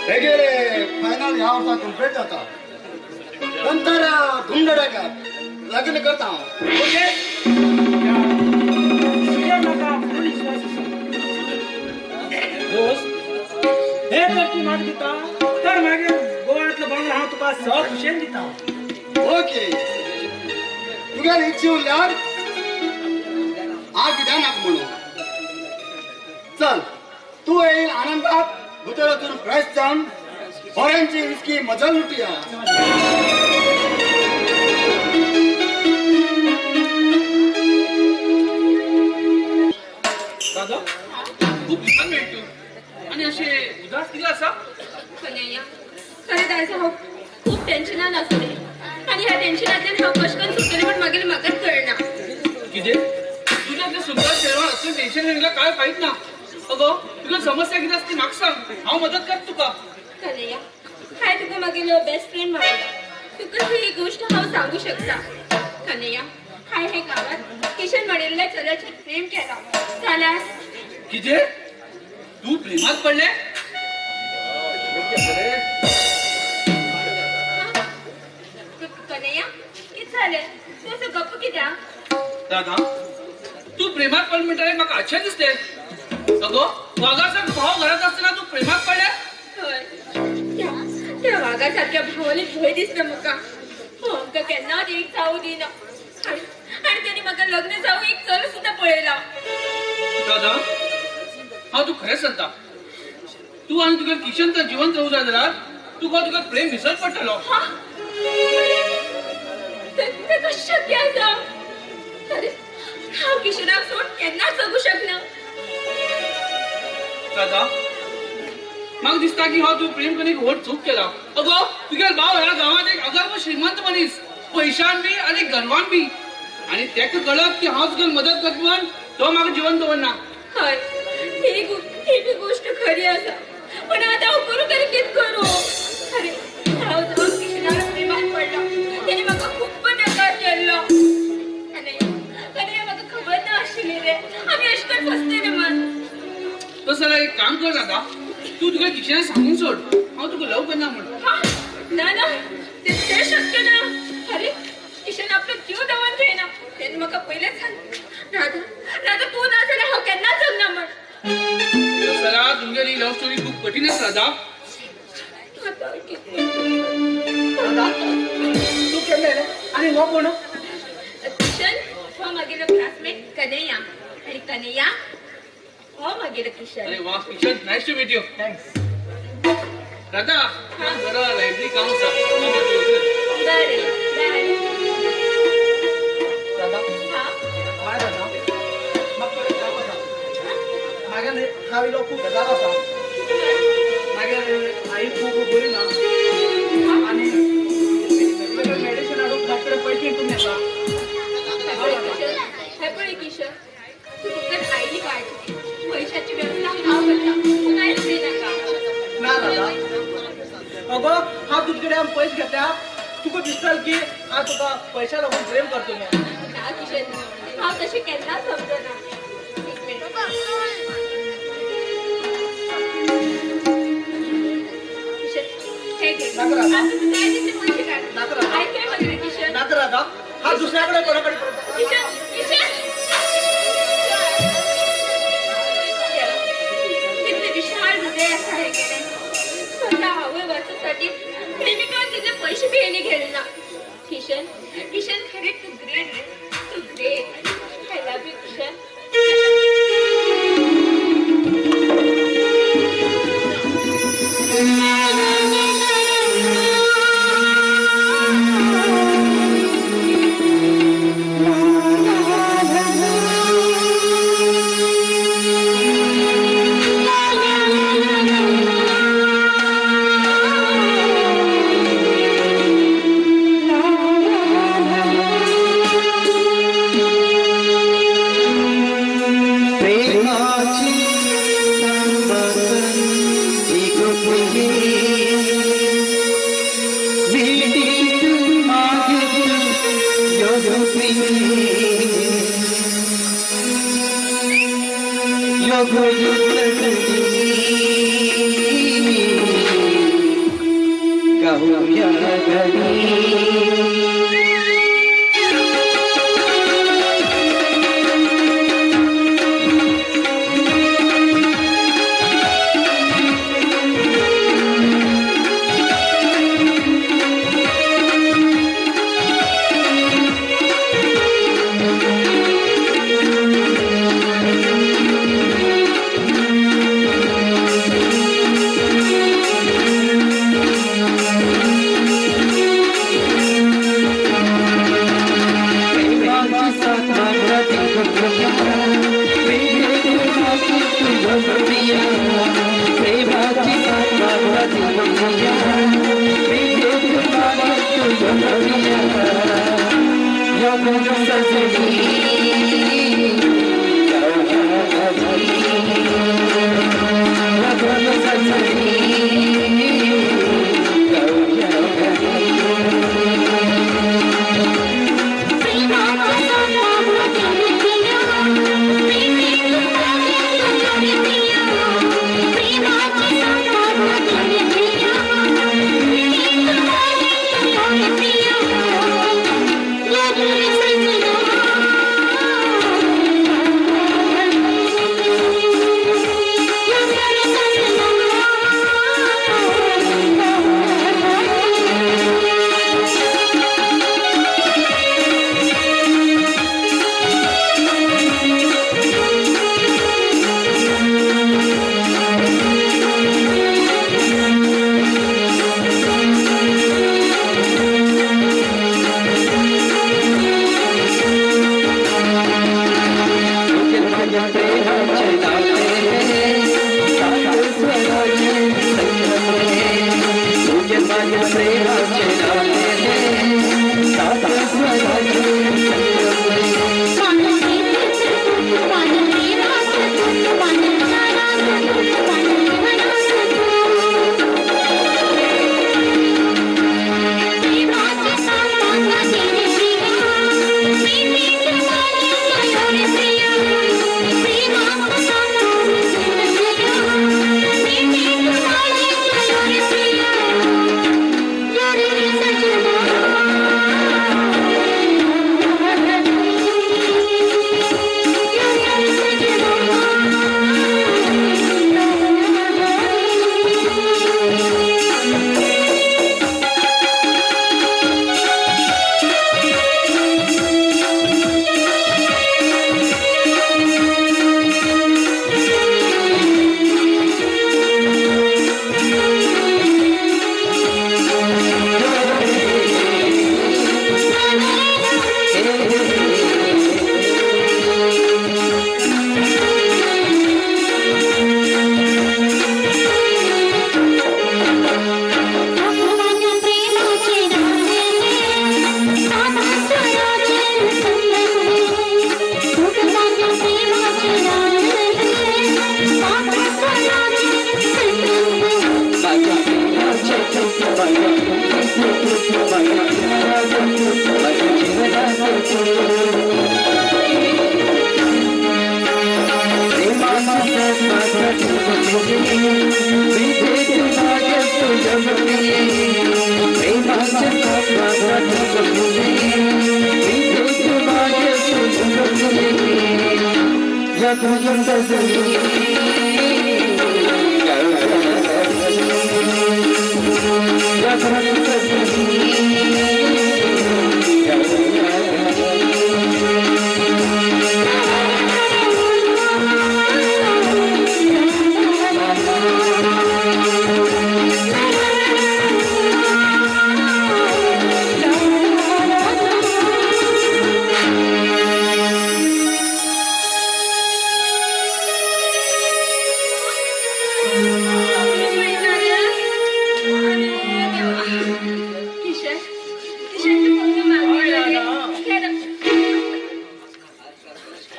हे गेले फायनल ह्या वर्सा कंप्लीट जाता, नंतर धुमधडाक्यात लग्न करता हांव. ओके? तुजेर म्हाका फूल विश्वास आसा दोस्त. हे जर तूं म्हाका दिता तर मागीर गोवांतलो बंगलो हांव तुका सखुशेन दिता. ओके, तुगेली इच्छा उरल्यार हांव कित्याक नाका म्हणून. चल तूं येईल आनंदात भितर वचून फ्रेश जावन फॉरेनची विस्की मजा लुटया. दादा खूप दिसान मेळटो आनी अशें उदास कितें आसा? कन्हैया खरें आयज हांव खूब टेन्शनान आसलें आनी ह्या टेन्शनांतल्यान हांव कशें करून सुट्टलें म्हण मागीर म्हाकाच कळना. कितें तुज्या इतलें सुंदर चेडवान असलें टेन्शन घेतल्यार कांय फायद ना. अगो तुका समस्या कितें आसा ती म्हाका सांग, हांव मदत करता तुका. कन्हैया हांवें तुका मागेलो बेस्ट फ्रेंड मानला, तुका ही गोश्ट हांव सांगू शकता. कन्हैया हांवें हे गांवांत किशन म्हणिल्ल्या चल्याचेर प्रेम केला जाल्यार. कितें तूं प्रेमात पडलें? कन्हैया कितें जालें? तूं असो गप्प कित्याक? दादा तूं प्रेमात पडलें म्हणटकीर म्हाका अशें दिसलें. अगो वागासारको भाव घरांत आसतना तूं प्रेमात पडलें? हय, त्या वागासारक्या भावाली भंय दिसता म्हाका. हो आमकां केन्नाच एक जावं दिना आनी तेणी म्हाका लग्न जावं एक चलो सुद्दां पळयला. दादा हांव तूं खरें सांगता, तूं आनी तुगे किशन तर जिवंत रावूं जाय जाल्यार तुका तुका प्रेम विसर पडटलो. तें कशें शक्य आसा? अरे हांव किशनाक सोड केन्नाच जगूं शकना. दादा म्हाका दिसता की हांव तूं प्रेम करून एक व्हड चूक केला. अगो तुगेलो भाव ह्या गांवांत एक अगर्भ श्रीमंत मनीस, पयशान बी आनी गर्वान बी, आनी तेका कळत की हांव तुगे मदत करता म्हण तो म्हाका जिवंत दवरना. हय ही बी गोश्ट खरी आसा, पण आतां हांव करूं तरी कितें करूं? अरे हांव जावन किशनाक प्रेमात पडला, तेणी म्हाका खूब नकार केल्लो. आनी म्हाका खबर ना आशिल्ली रे आमी अशें करून फसतले म्हण. तसो जाल्यार एक काम कर दादा, तूं तुगे किशनाक सांगून सोड हांव तुका लव करना म्हण. ना ना तें शक्य ना. अरे किशन आपलो जीव दवर घेयना, तेणें म्हाका पयलेंच सांग राधा राधा तूं ना जाल्यार हांव केन्नाच जगना म्हण. तसो जाल्यार तुमगेली लव स्टोरी खूब कठीण आसा दादा. दादा तूं केन्ना येयलें आनी हो कोण? किशन हो मागेलो क्लासमेट कन्हैया आनी कन्हैया हो मागेलो किशन. अरे वा Kishan, nice to meet you. Thanks. Radha जरा लायब्ररी काम आसा. बरें बाय. राधा बाय. राधा म्हाका थोडें काम आसा. मागीर हांव इल्लो खूब बेजार आसा. मागीर आई खूब बरी ना आनी मेडिसिन हाडूंक म्हाजे कडेन पयशे हितून येता. हें पळय किशन, तूं फकत आईली काळजी, पयशाची वेवस्था हांव करता, तूं कांयच भिनाका. ना दादा, अगो हांव तुजे कडेन पयशे घेतल्या तुका दिसतलें की हांव तुका पयशा लागून प्रेम करतलो. ना किशन, हांव तशें केन्ना समजना. एक मिनट. किशन हे घे. आतां तूं जाय तितले पयशे काड. आयकय मगे किशन. नाका राधा, हा दुसऱ्याकडे कोणाकडे. किशन किशन कितले विशाळ हृदय आसा हे गेले. स्वतः आवय वाचूसाठी प्रेमिका तिचे पैसे बी हेणी घेले ना. किशन किशन खरें तूं ग्रेट रे, तूं great. I love you Kishan.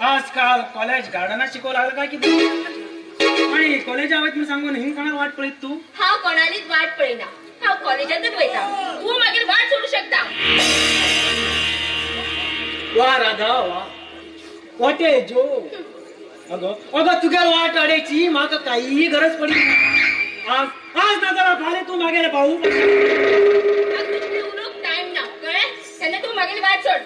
आजकाल कॉलेज गार्डनात शिकवू लागलं काय की आणि कॉलेजावत मी सांगून हिंग कोणाला वाट पळीत तू? हांव कोणालीच वाट पळयना, हांव कॉलेजांतच वयता. तूं मागीर वाट सोडू शकता. वा राधा वा, what a जो. अगो अगो तुगेल वाट अडेची म्हाका कांय गरज पडली ना. आज आज ना जाल्यार फाल्यां तूं मागेले भाऊ. उलोवंक टायम ना, कळ्ळें? तेन्ना तूं मागेली वाट सोड.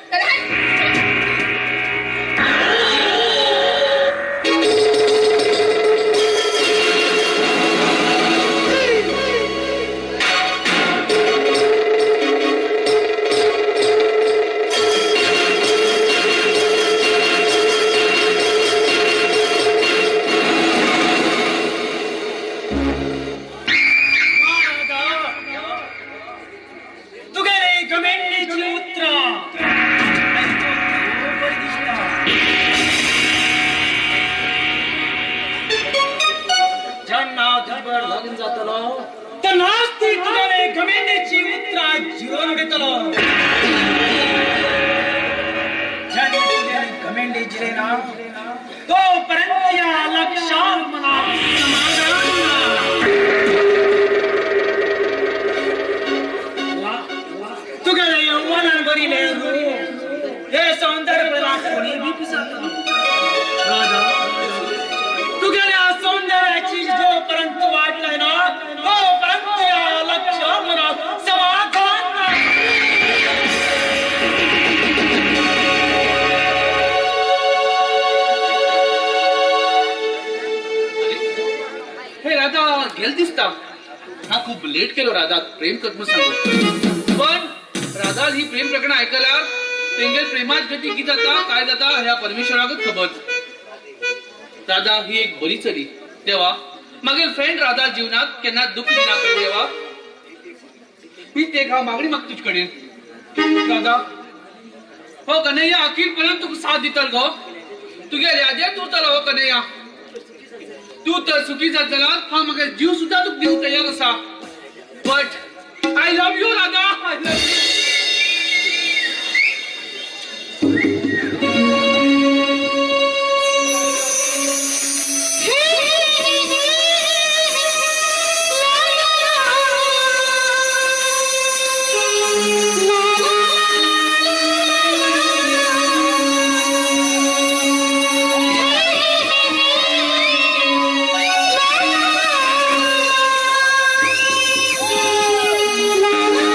हा खूप लेट केलो राधा प्रेम करत सांगू, पण राधा ही प्रेम प्रकरण ऐकल्यावर तेंगेल प्रेमात गती की जाता काय जाता ह्या परमेश्वराकच खबर. राधा ही एक बरी चली देवा, मागीर फ्रेंड राधा जीवनात केन्ना दुःख दिना देवा, ही ते हांव मागणी मागता तुजे कडेन. राधा हो कन्हैया अखीर पर्यंत तुका साथ दितलो गो, तुगे यादेत उरतलो हो कन्हैया. तू तर सुखी जात जाल्यार हांव म्हाका जीव सुद्धा तुका दिवंक तयार आसा. But I love you Radha, I love you. La la la.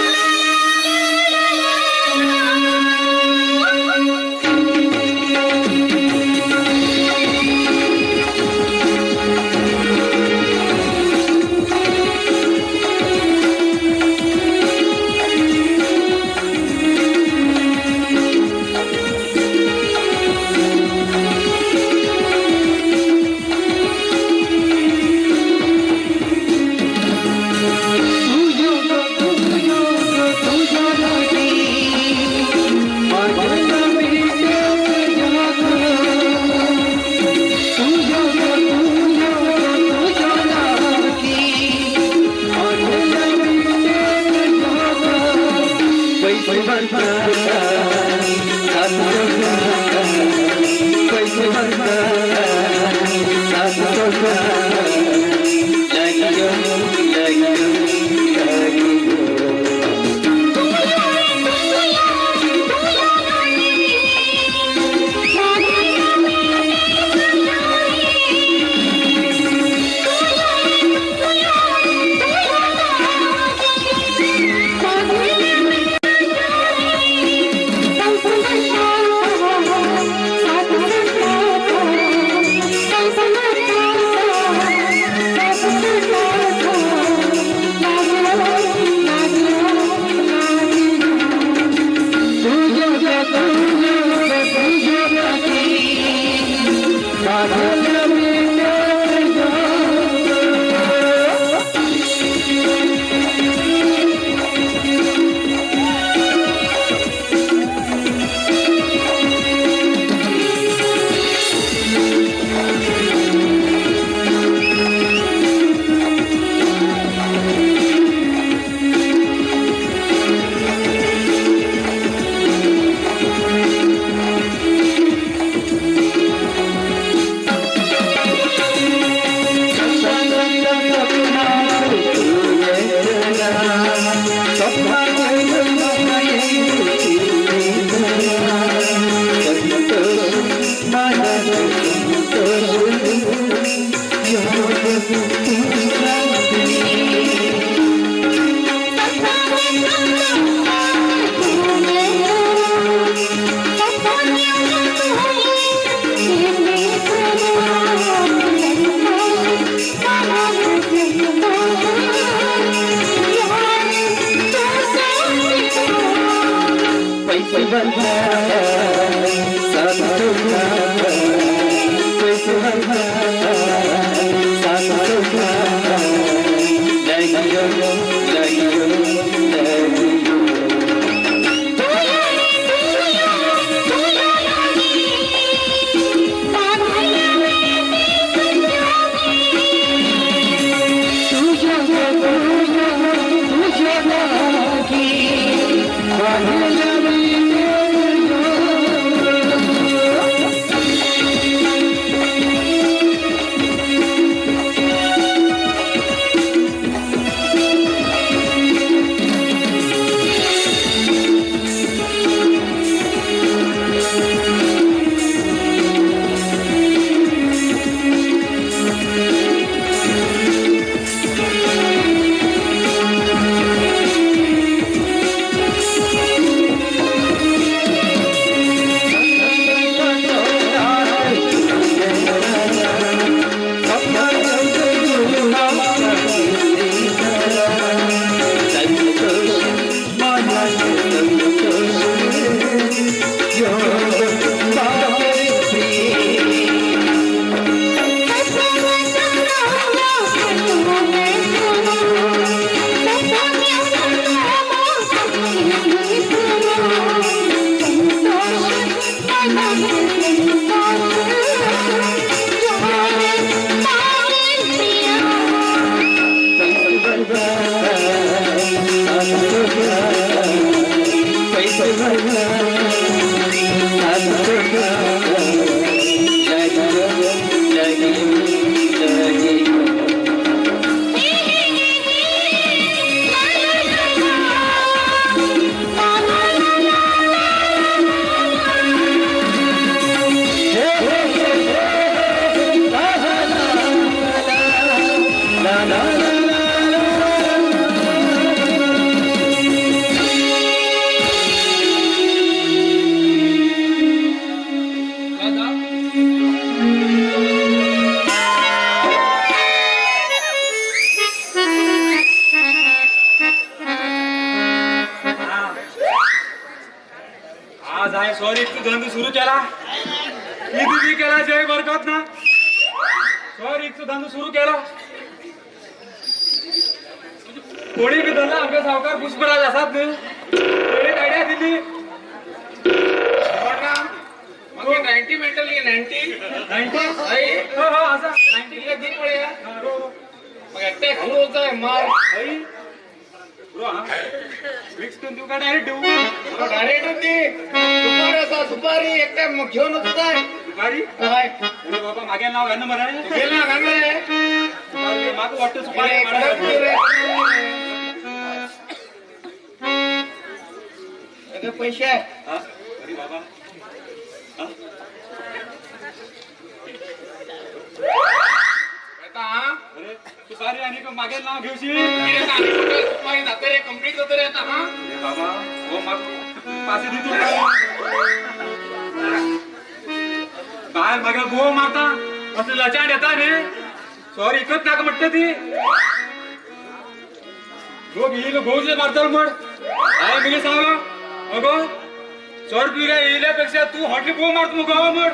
चड पिऱ्या येयल्यापेक्षा तू हॉटली बोंब मारत मगो म्हण.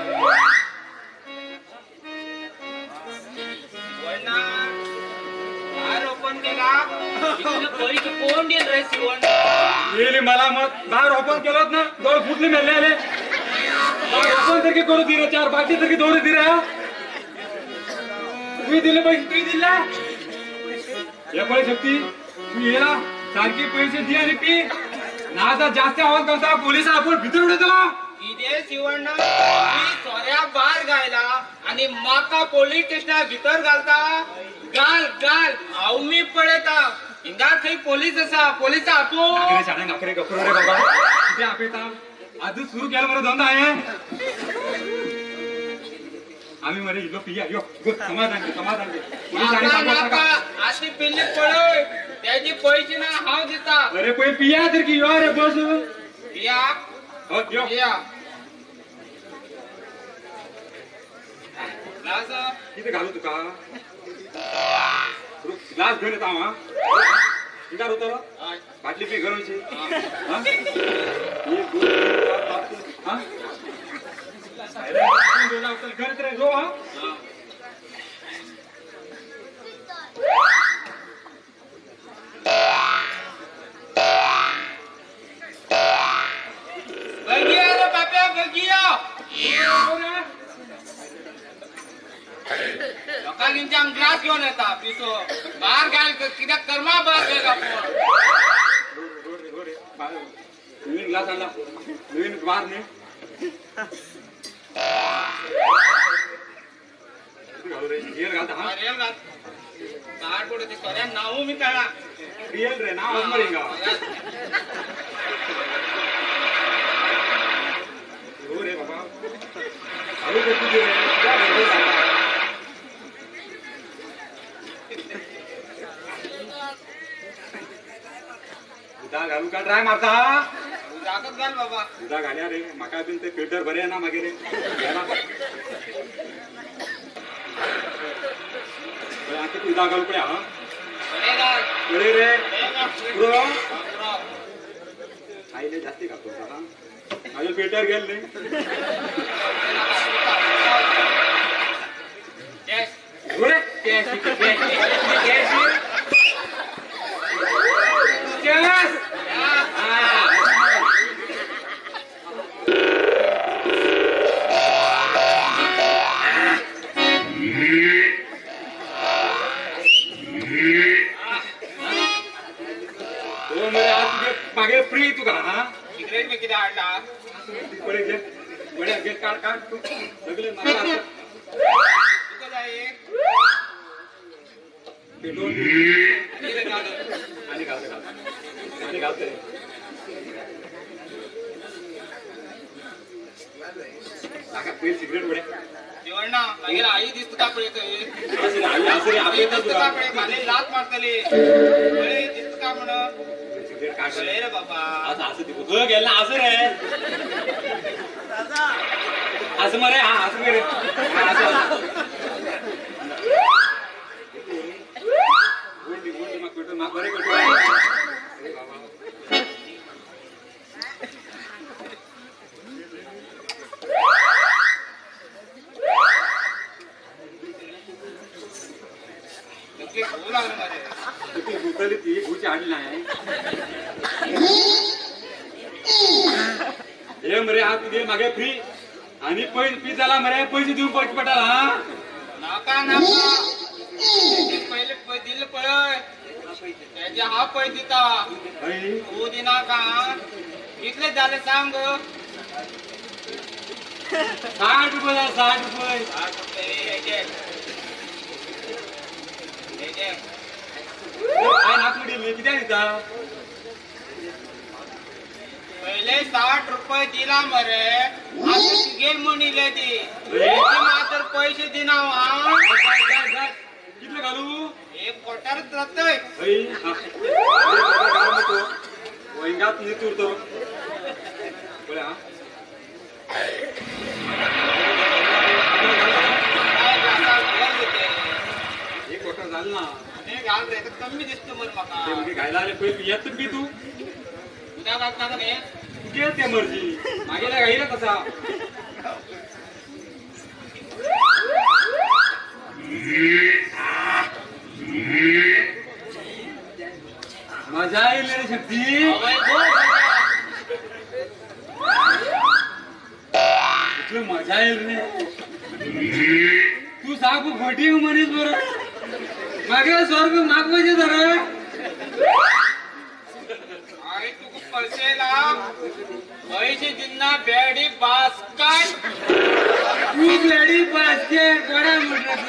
बार ओपन केला कोण दिल रे शिवण येयली मला मग बार ओपन केलं ना दोळ फुटली मेल्ले आले. बार ओपन तरी करू दि रे, चार बाकी तरी दौडू दि रे. तुम्ही दिले पैसे, तुम्ही दिले हे पळय शक्ती. तू येला सारखी पैसे दी आणि पी ना आता जास्त आवाज करता पोलिस आपण भितर उडयतलो. कितें शिवण सोऱ्या बार गायला आणि माका पोलीस स्टेशना भितर घालता. घाल घाल हांव मी पळयता हिंगा थंय पोलीस आसा, पोलिसा आपोव. शाणे नाकरे गप्प रे बाबा, कितें आपयता आजूच सुरू केला मरे धंदो हांवें. आम्ही मरे इलो पिया यो समाधान समाधान. आशी पिल्ली पळय त्याची पैसे ना हांव दिता. अरे पळय पिया तर की यो रे बस पिया यो पिया. ग्लास कितें घालू तुका? ग्लास घेवन येता हांव. हिंगा रोतलो बाटली पी गरोवची. एक दोन तीन चार पांच. हा रो. हा बगिया रे बाप्या बगिया. लोकांच्या ग्लास घेऊन येता पिसो बार घाल कित्याक कर्मा बार घाल. नवीन ग्लास आणला, नवीन बार न्ही. रियल घालता. हा रियल घाल. बार कुठे ते सोऱ्या नाव मी कळा रियल रे नाव मरे हिंगा. हो रे बाबा हळू कर तुझे रे. उदा घालू का ड्राय मारता? उदाकच घाल बाबा. उदा घाल्या रे म्हाका बीन ते फिल्टर बरें ना मागीर रे. किती उदा घालू पळय. हा पळय रे पुरो आयले जास्ती घालतो. हा मागीर फिल्टर गेल न्ही. रे मागे फ्री तुका. हा सिगरेट बी कितें हाडला? पळय घे पळय घे काड काड तूं सगळे म्हाका तुका जाय एक पेटोवन आनी घालता घालता आनी घालता. म्हाका पयलीं सिगरेट उडय. जेवण मागीर आई दिसता पळय थंय. आई दिसता पळय फाल्यां लात मारतली पळय दिसता म्हणून. सिगरेट काड रे बाबा. असं असं खंय गेला असं रे असं मरे. हा असं मरे असं. बरे बाबा. गुतली ती गुची हाडली नाही. हे मरे हा तुझे मागे फ्री आणि पैसे पी जाला मरे पैसे दिवन पडचे पडटाला. हा नाका नाका पहिले दिले पळय त्याचे हांव पयशे दिता तूं दिनाका. कितले जाले सांग? 60 रुपये. 60 रुपये. 60 रुपये. काय नाक म्हणली कित्याक दिता? पहिले 60 रुपये दिला मरे आता तुगेल म्हणिल्ले ती मात्र पैसे दिना. कितले घालू? एक कोटारच जातय. हिंगात नीट उरतो पळय. हा एक कोटर झालं ना. घाल रे कमी दिसतो मग म्हाका. घायला आले पहिले येत पी तू. उद्या घालता का न्ही? तुगे ते मर्जी मागेल्या घाईला कसा मजा येईल रे शक्ती. तुला मजा येईल रे. तू सांग खोटी मनीस बरं मागे स्वर्ग माग म्हणजे जरा आई तुका पैसे पैसे दिना बेडी बास्केट. तू बेडी बास्केट कोणा म्हटलं तू?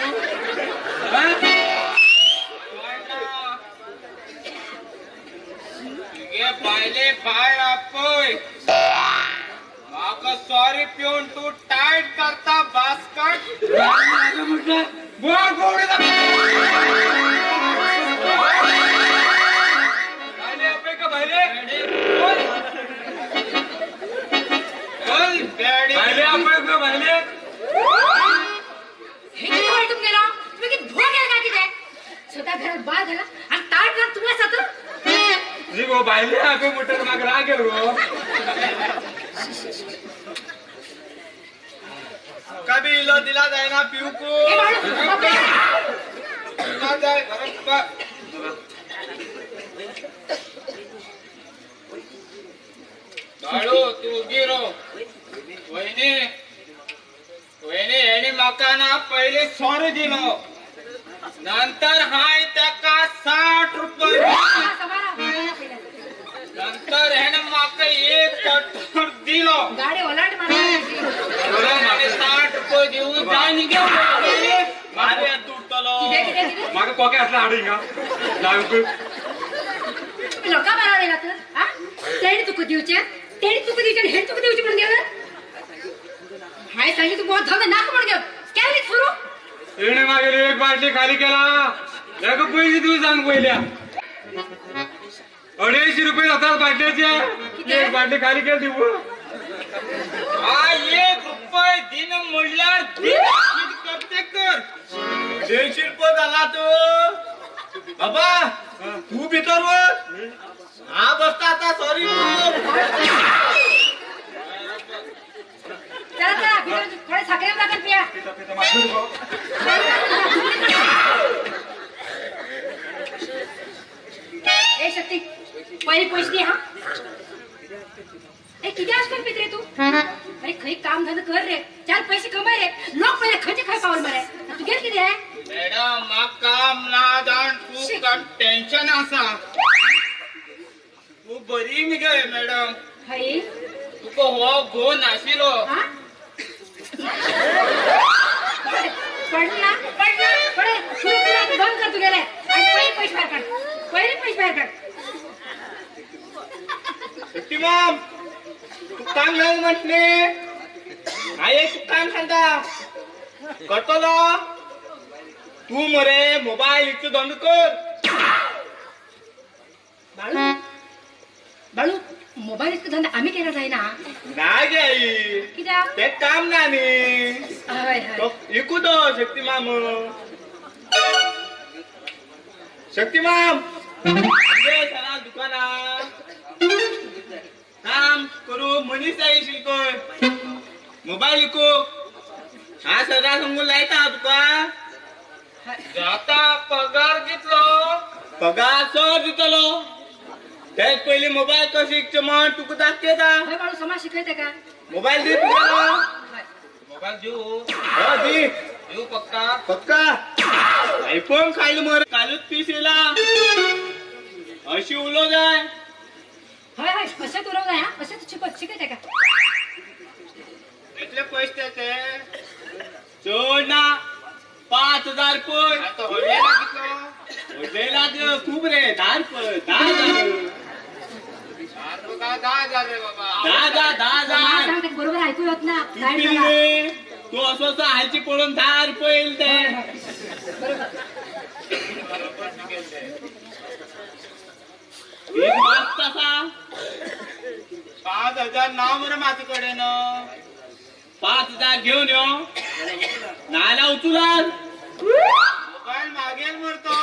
तुगे बायले बाय आपय म्हाका सॉरी पिवन तू टायट करता बास्केट. म्हटलं बोल गोड हे किती वाईट गेला तुम्ही किती धुवा गेला का किती स्वतः घरात बाळ झाला आणि ताट ना तुला सात गो बायले आपे मोटर माग राग गेलो कभी इलो दिला जायना पिऊ को दिला जाय बरोबर. बाळू तू उगी रो. वहिनी वहिनी हेणी म्हाका ना पहिले सॉरी दिलो नंतर हाय त्याका 60 रुपये नंतर हेणे म्हाका एक कट्टर दिलो गाडी ओलांड 60 रुपये दिवन जाय न्ही म्हाका कोके असला हाडू हिंगा लोकां बारा येयला तर तेणी तुका दिवचे तेणी तुका दिवचे हेणी तुका दिवचे म्हणून गेलं हाय सांगली तू बहुत धावता नाक म्हणून गेलो केली सुरू तेणे मागीर एक बाटली खाली केला ताका पयशे दिवं सांग पयल्या 250 रुपये जातात बाटल्याचे. एक बाटली खाली केली दिवं 1 रुपये दिन म्हणल्यार करते कर 150 रुपये झाला तू बाबा तू भितर वच हा बसता आता सॉरी. चला चला भितर थोडे साखरे टाकून पिया. ए शक्ती पहिले पैसे दे हा. ए किती आजकाल पित रे तू? अरे खरी काम धंदा कर रे 4 पैसे कमाय रे. लोक पहिले खयचे खय पावल मरे तू गेल किती आहे? मॅडम म्हाका काम ना जाण खूब टेन्शन आसा. तू बरी मगे मॅडम. हय तुका हो घो नाशिलो पडला पडला पडे सुरू बंद कर तू गेले आणि पहिले पैसे बाहेर काढ पहिले पैसे बाहेर काढ. शक्ती माम तू काम नाही म्हटले आई तू काम सांगता करतलो तू मरे मोबाईल इतकं बंद कर. बाळू बाळू मोबाईल इतकं धंदा आम्ही केला जायना ना गे आई कित्याक ते काम ना न्ही इकू दो शक्ती माम. शक्ती माम सरा दुकानात काम करू मनीस येशील खंय मोबाईल इकू हा सगळा सांगून लायता तुका जाता पगार कितलो पगार चड दितलो तेच पयलीं मोबाईल कशें इकचें म्हण तुका दाखयता. बाळू समाज शिकयता का मोबाईल दी तुका मोबाईल दिवू हय दी दिवू पक्का पक्का आयफोन खायलो मरे कालूच पीस येयला अशी उलो जाय. हय हय कशें उलोवंक जाय हा कशें शिकयता का कितले पैसे ते चड ना 5000 रुपये. व्हडलेला कितलो? व्हडलेला खूब रे 10 रुपये 10,000 10,000 रे बाबा 10,000 बरोबर ऐकू येत ना. तू असं असं हालची पडून 10 रुपये येईल ते 5000 ना मरे माझे कडेन 5000 घेऊन यो नाल्या उचलाल मोबाईल मागेल मरतो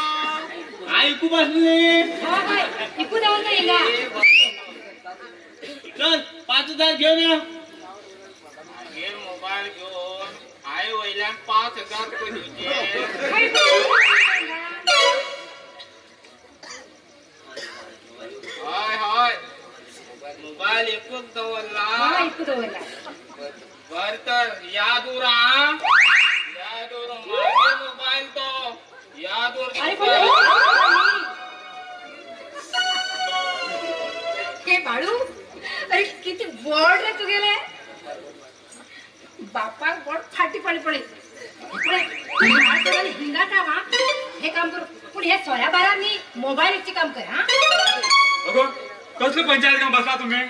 ऐकू बसली इकू जाऊन चल 5000 घेऊन या. मागीर मोबाईल घेऊन आई वयल्यान 5000 रुपये दिवचे. हय हय मोबाईल एकूच दवरला. एकूच दवरला. बर तर याद उरा, याद उर मागीर मोबाईल तो याद उर. हे बाळू अरे किती बोर्ड रे तू गेले. बापा बोर्ड फाटी पडे पडे हिंगा टावा हे काम करू. पण हे सोऱ्या बारांनी मोबाईलचे काम कर. हा अगो कसलं पंचायत काम बसला तुम्ही?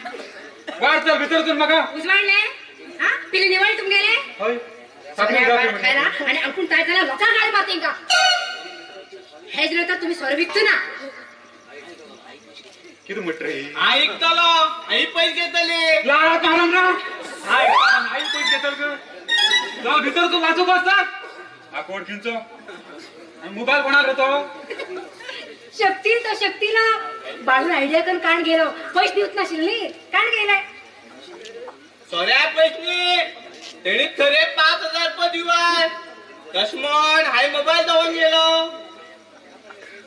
वाट चल भितर चल मका उजवाडले. हा पिले निवड तुम गेले खायला आणि अंकुन काय झाला लोका गाडी मारते का हेच नाही तर तुम्ही सोर विकतो ना. किती मोठं ऐकतलो आई पैसे घेतले लाड कारण ना आई पैसे घेतल जाऊ भितर तू वाचू बसतात. हा कोण खिंचो मोबाईल कोणाला होतो? शक्ती तो शक्तीला बाळून आयडिया करून काण गेलो. पैसे देऊत नशील नी काण गेलाय सोऱ्या पैसे तेणी खरे 5000 रुपये दिवाय कशमन हाय मोबाईल जाऊन गेलो.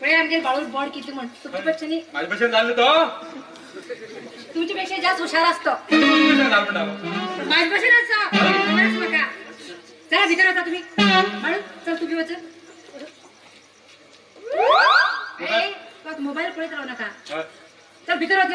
आमगे बाळून बॉड किती म्हण तुमच्यापेक्षा नाही माझ्यापेक्षा झालं तो तुमच्यापेक्षा जास्त हुशार असतो. माझ्यापेक्षा नका चला भितर होता तुम्ही. बाळू चल तुम्ही वच. मोबाईल पळत राहू नका. चल भितर होत.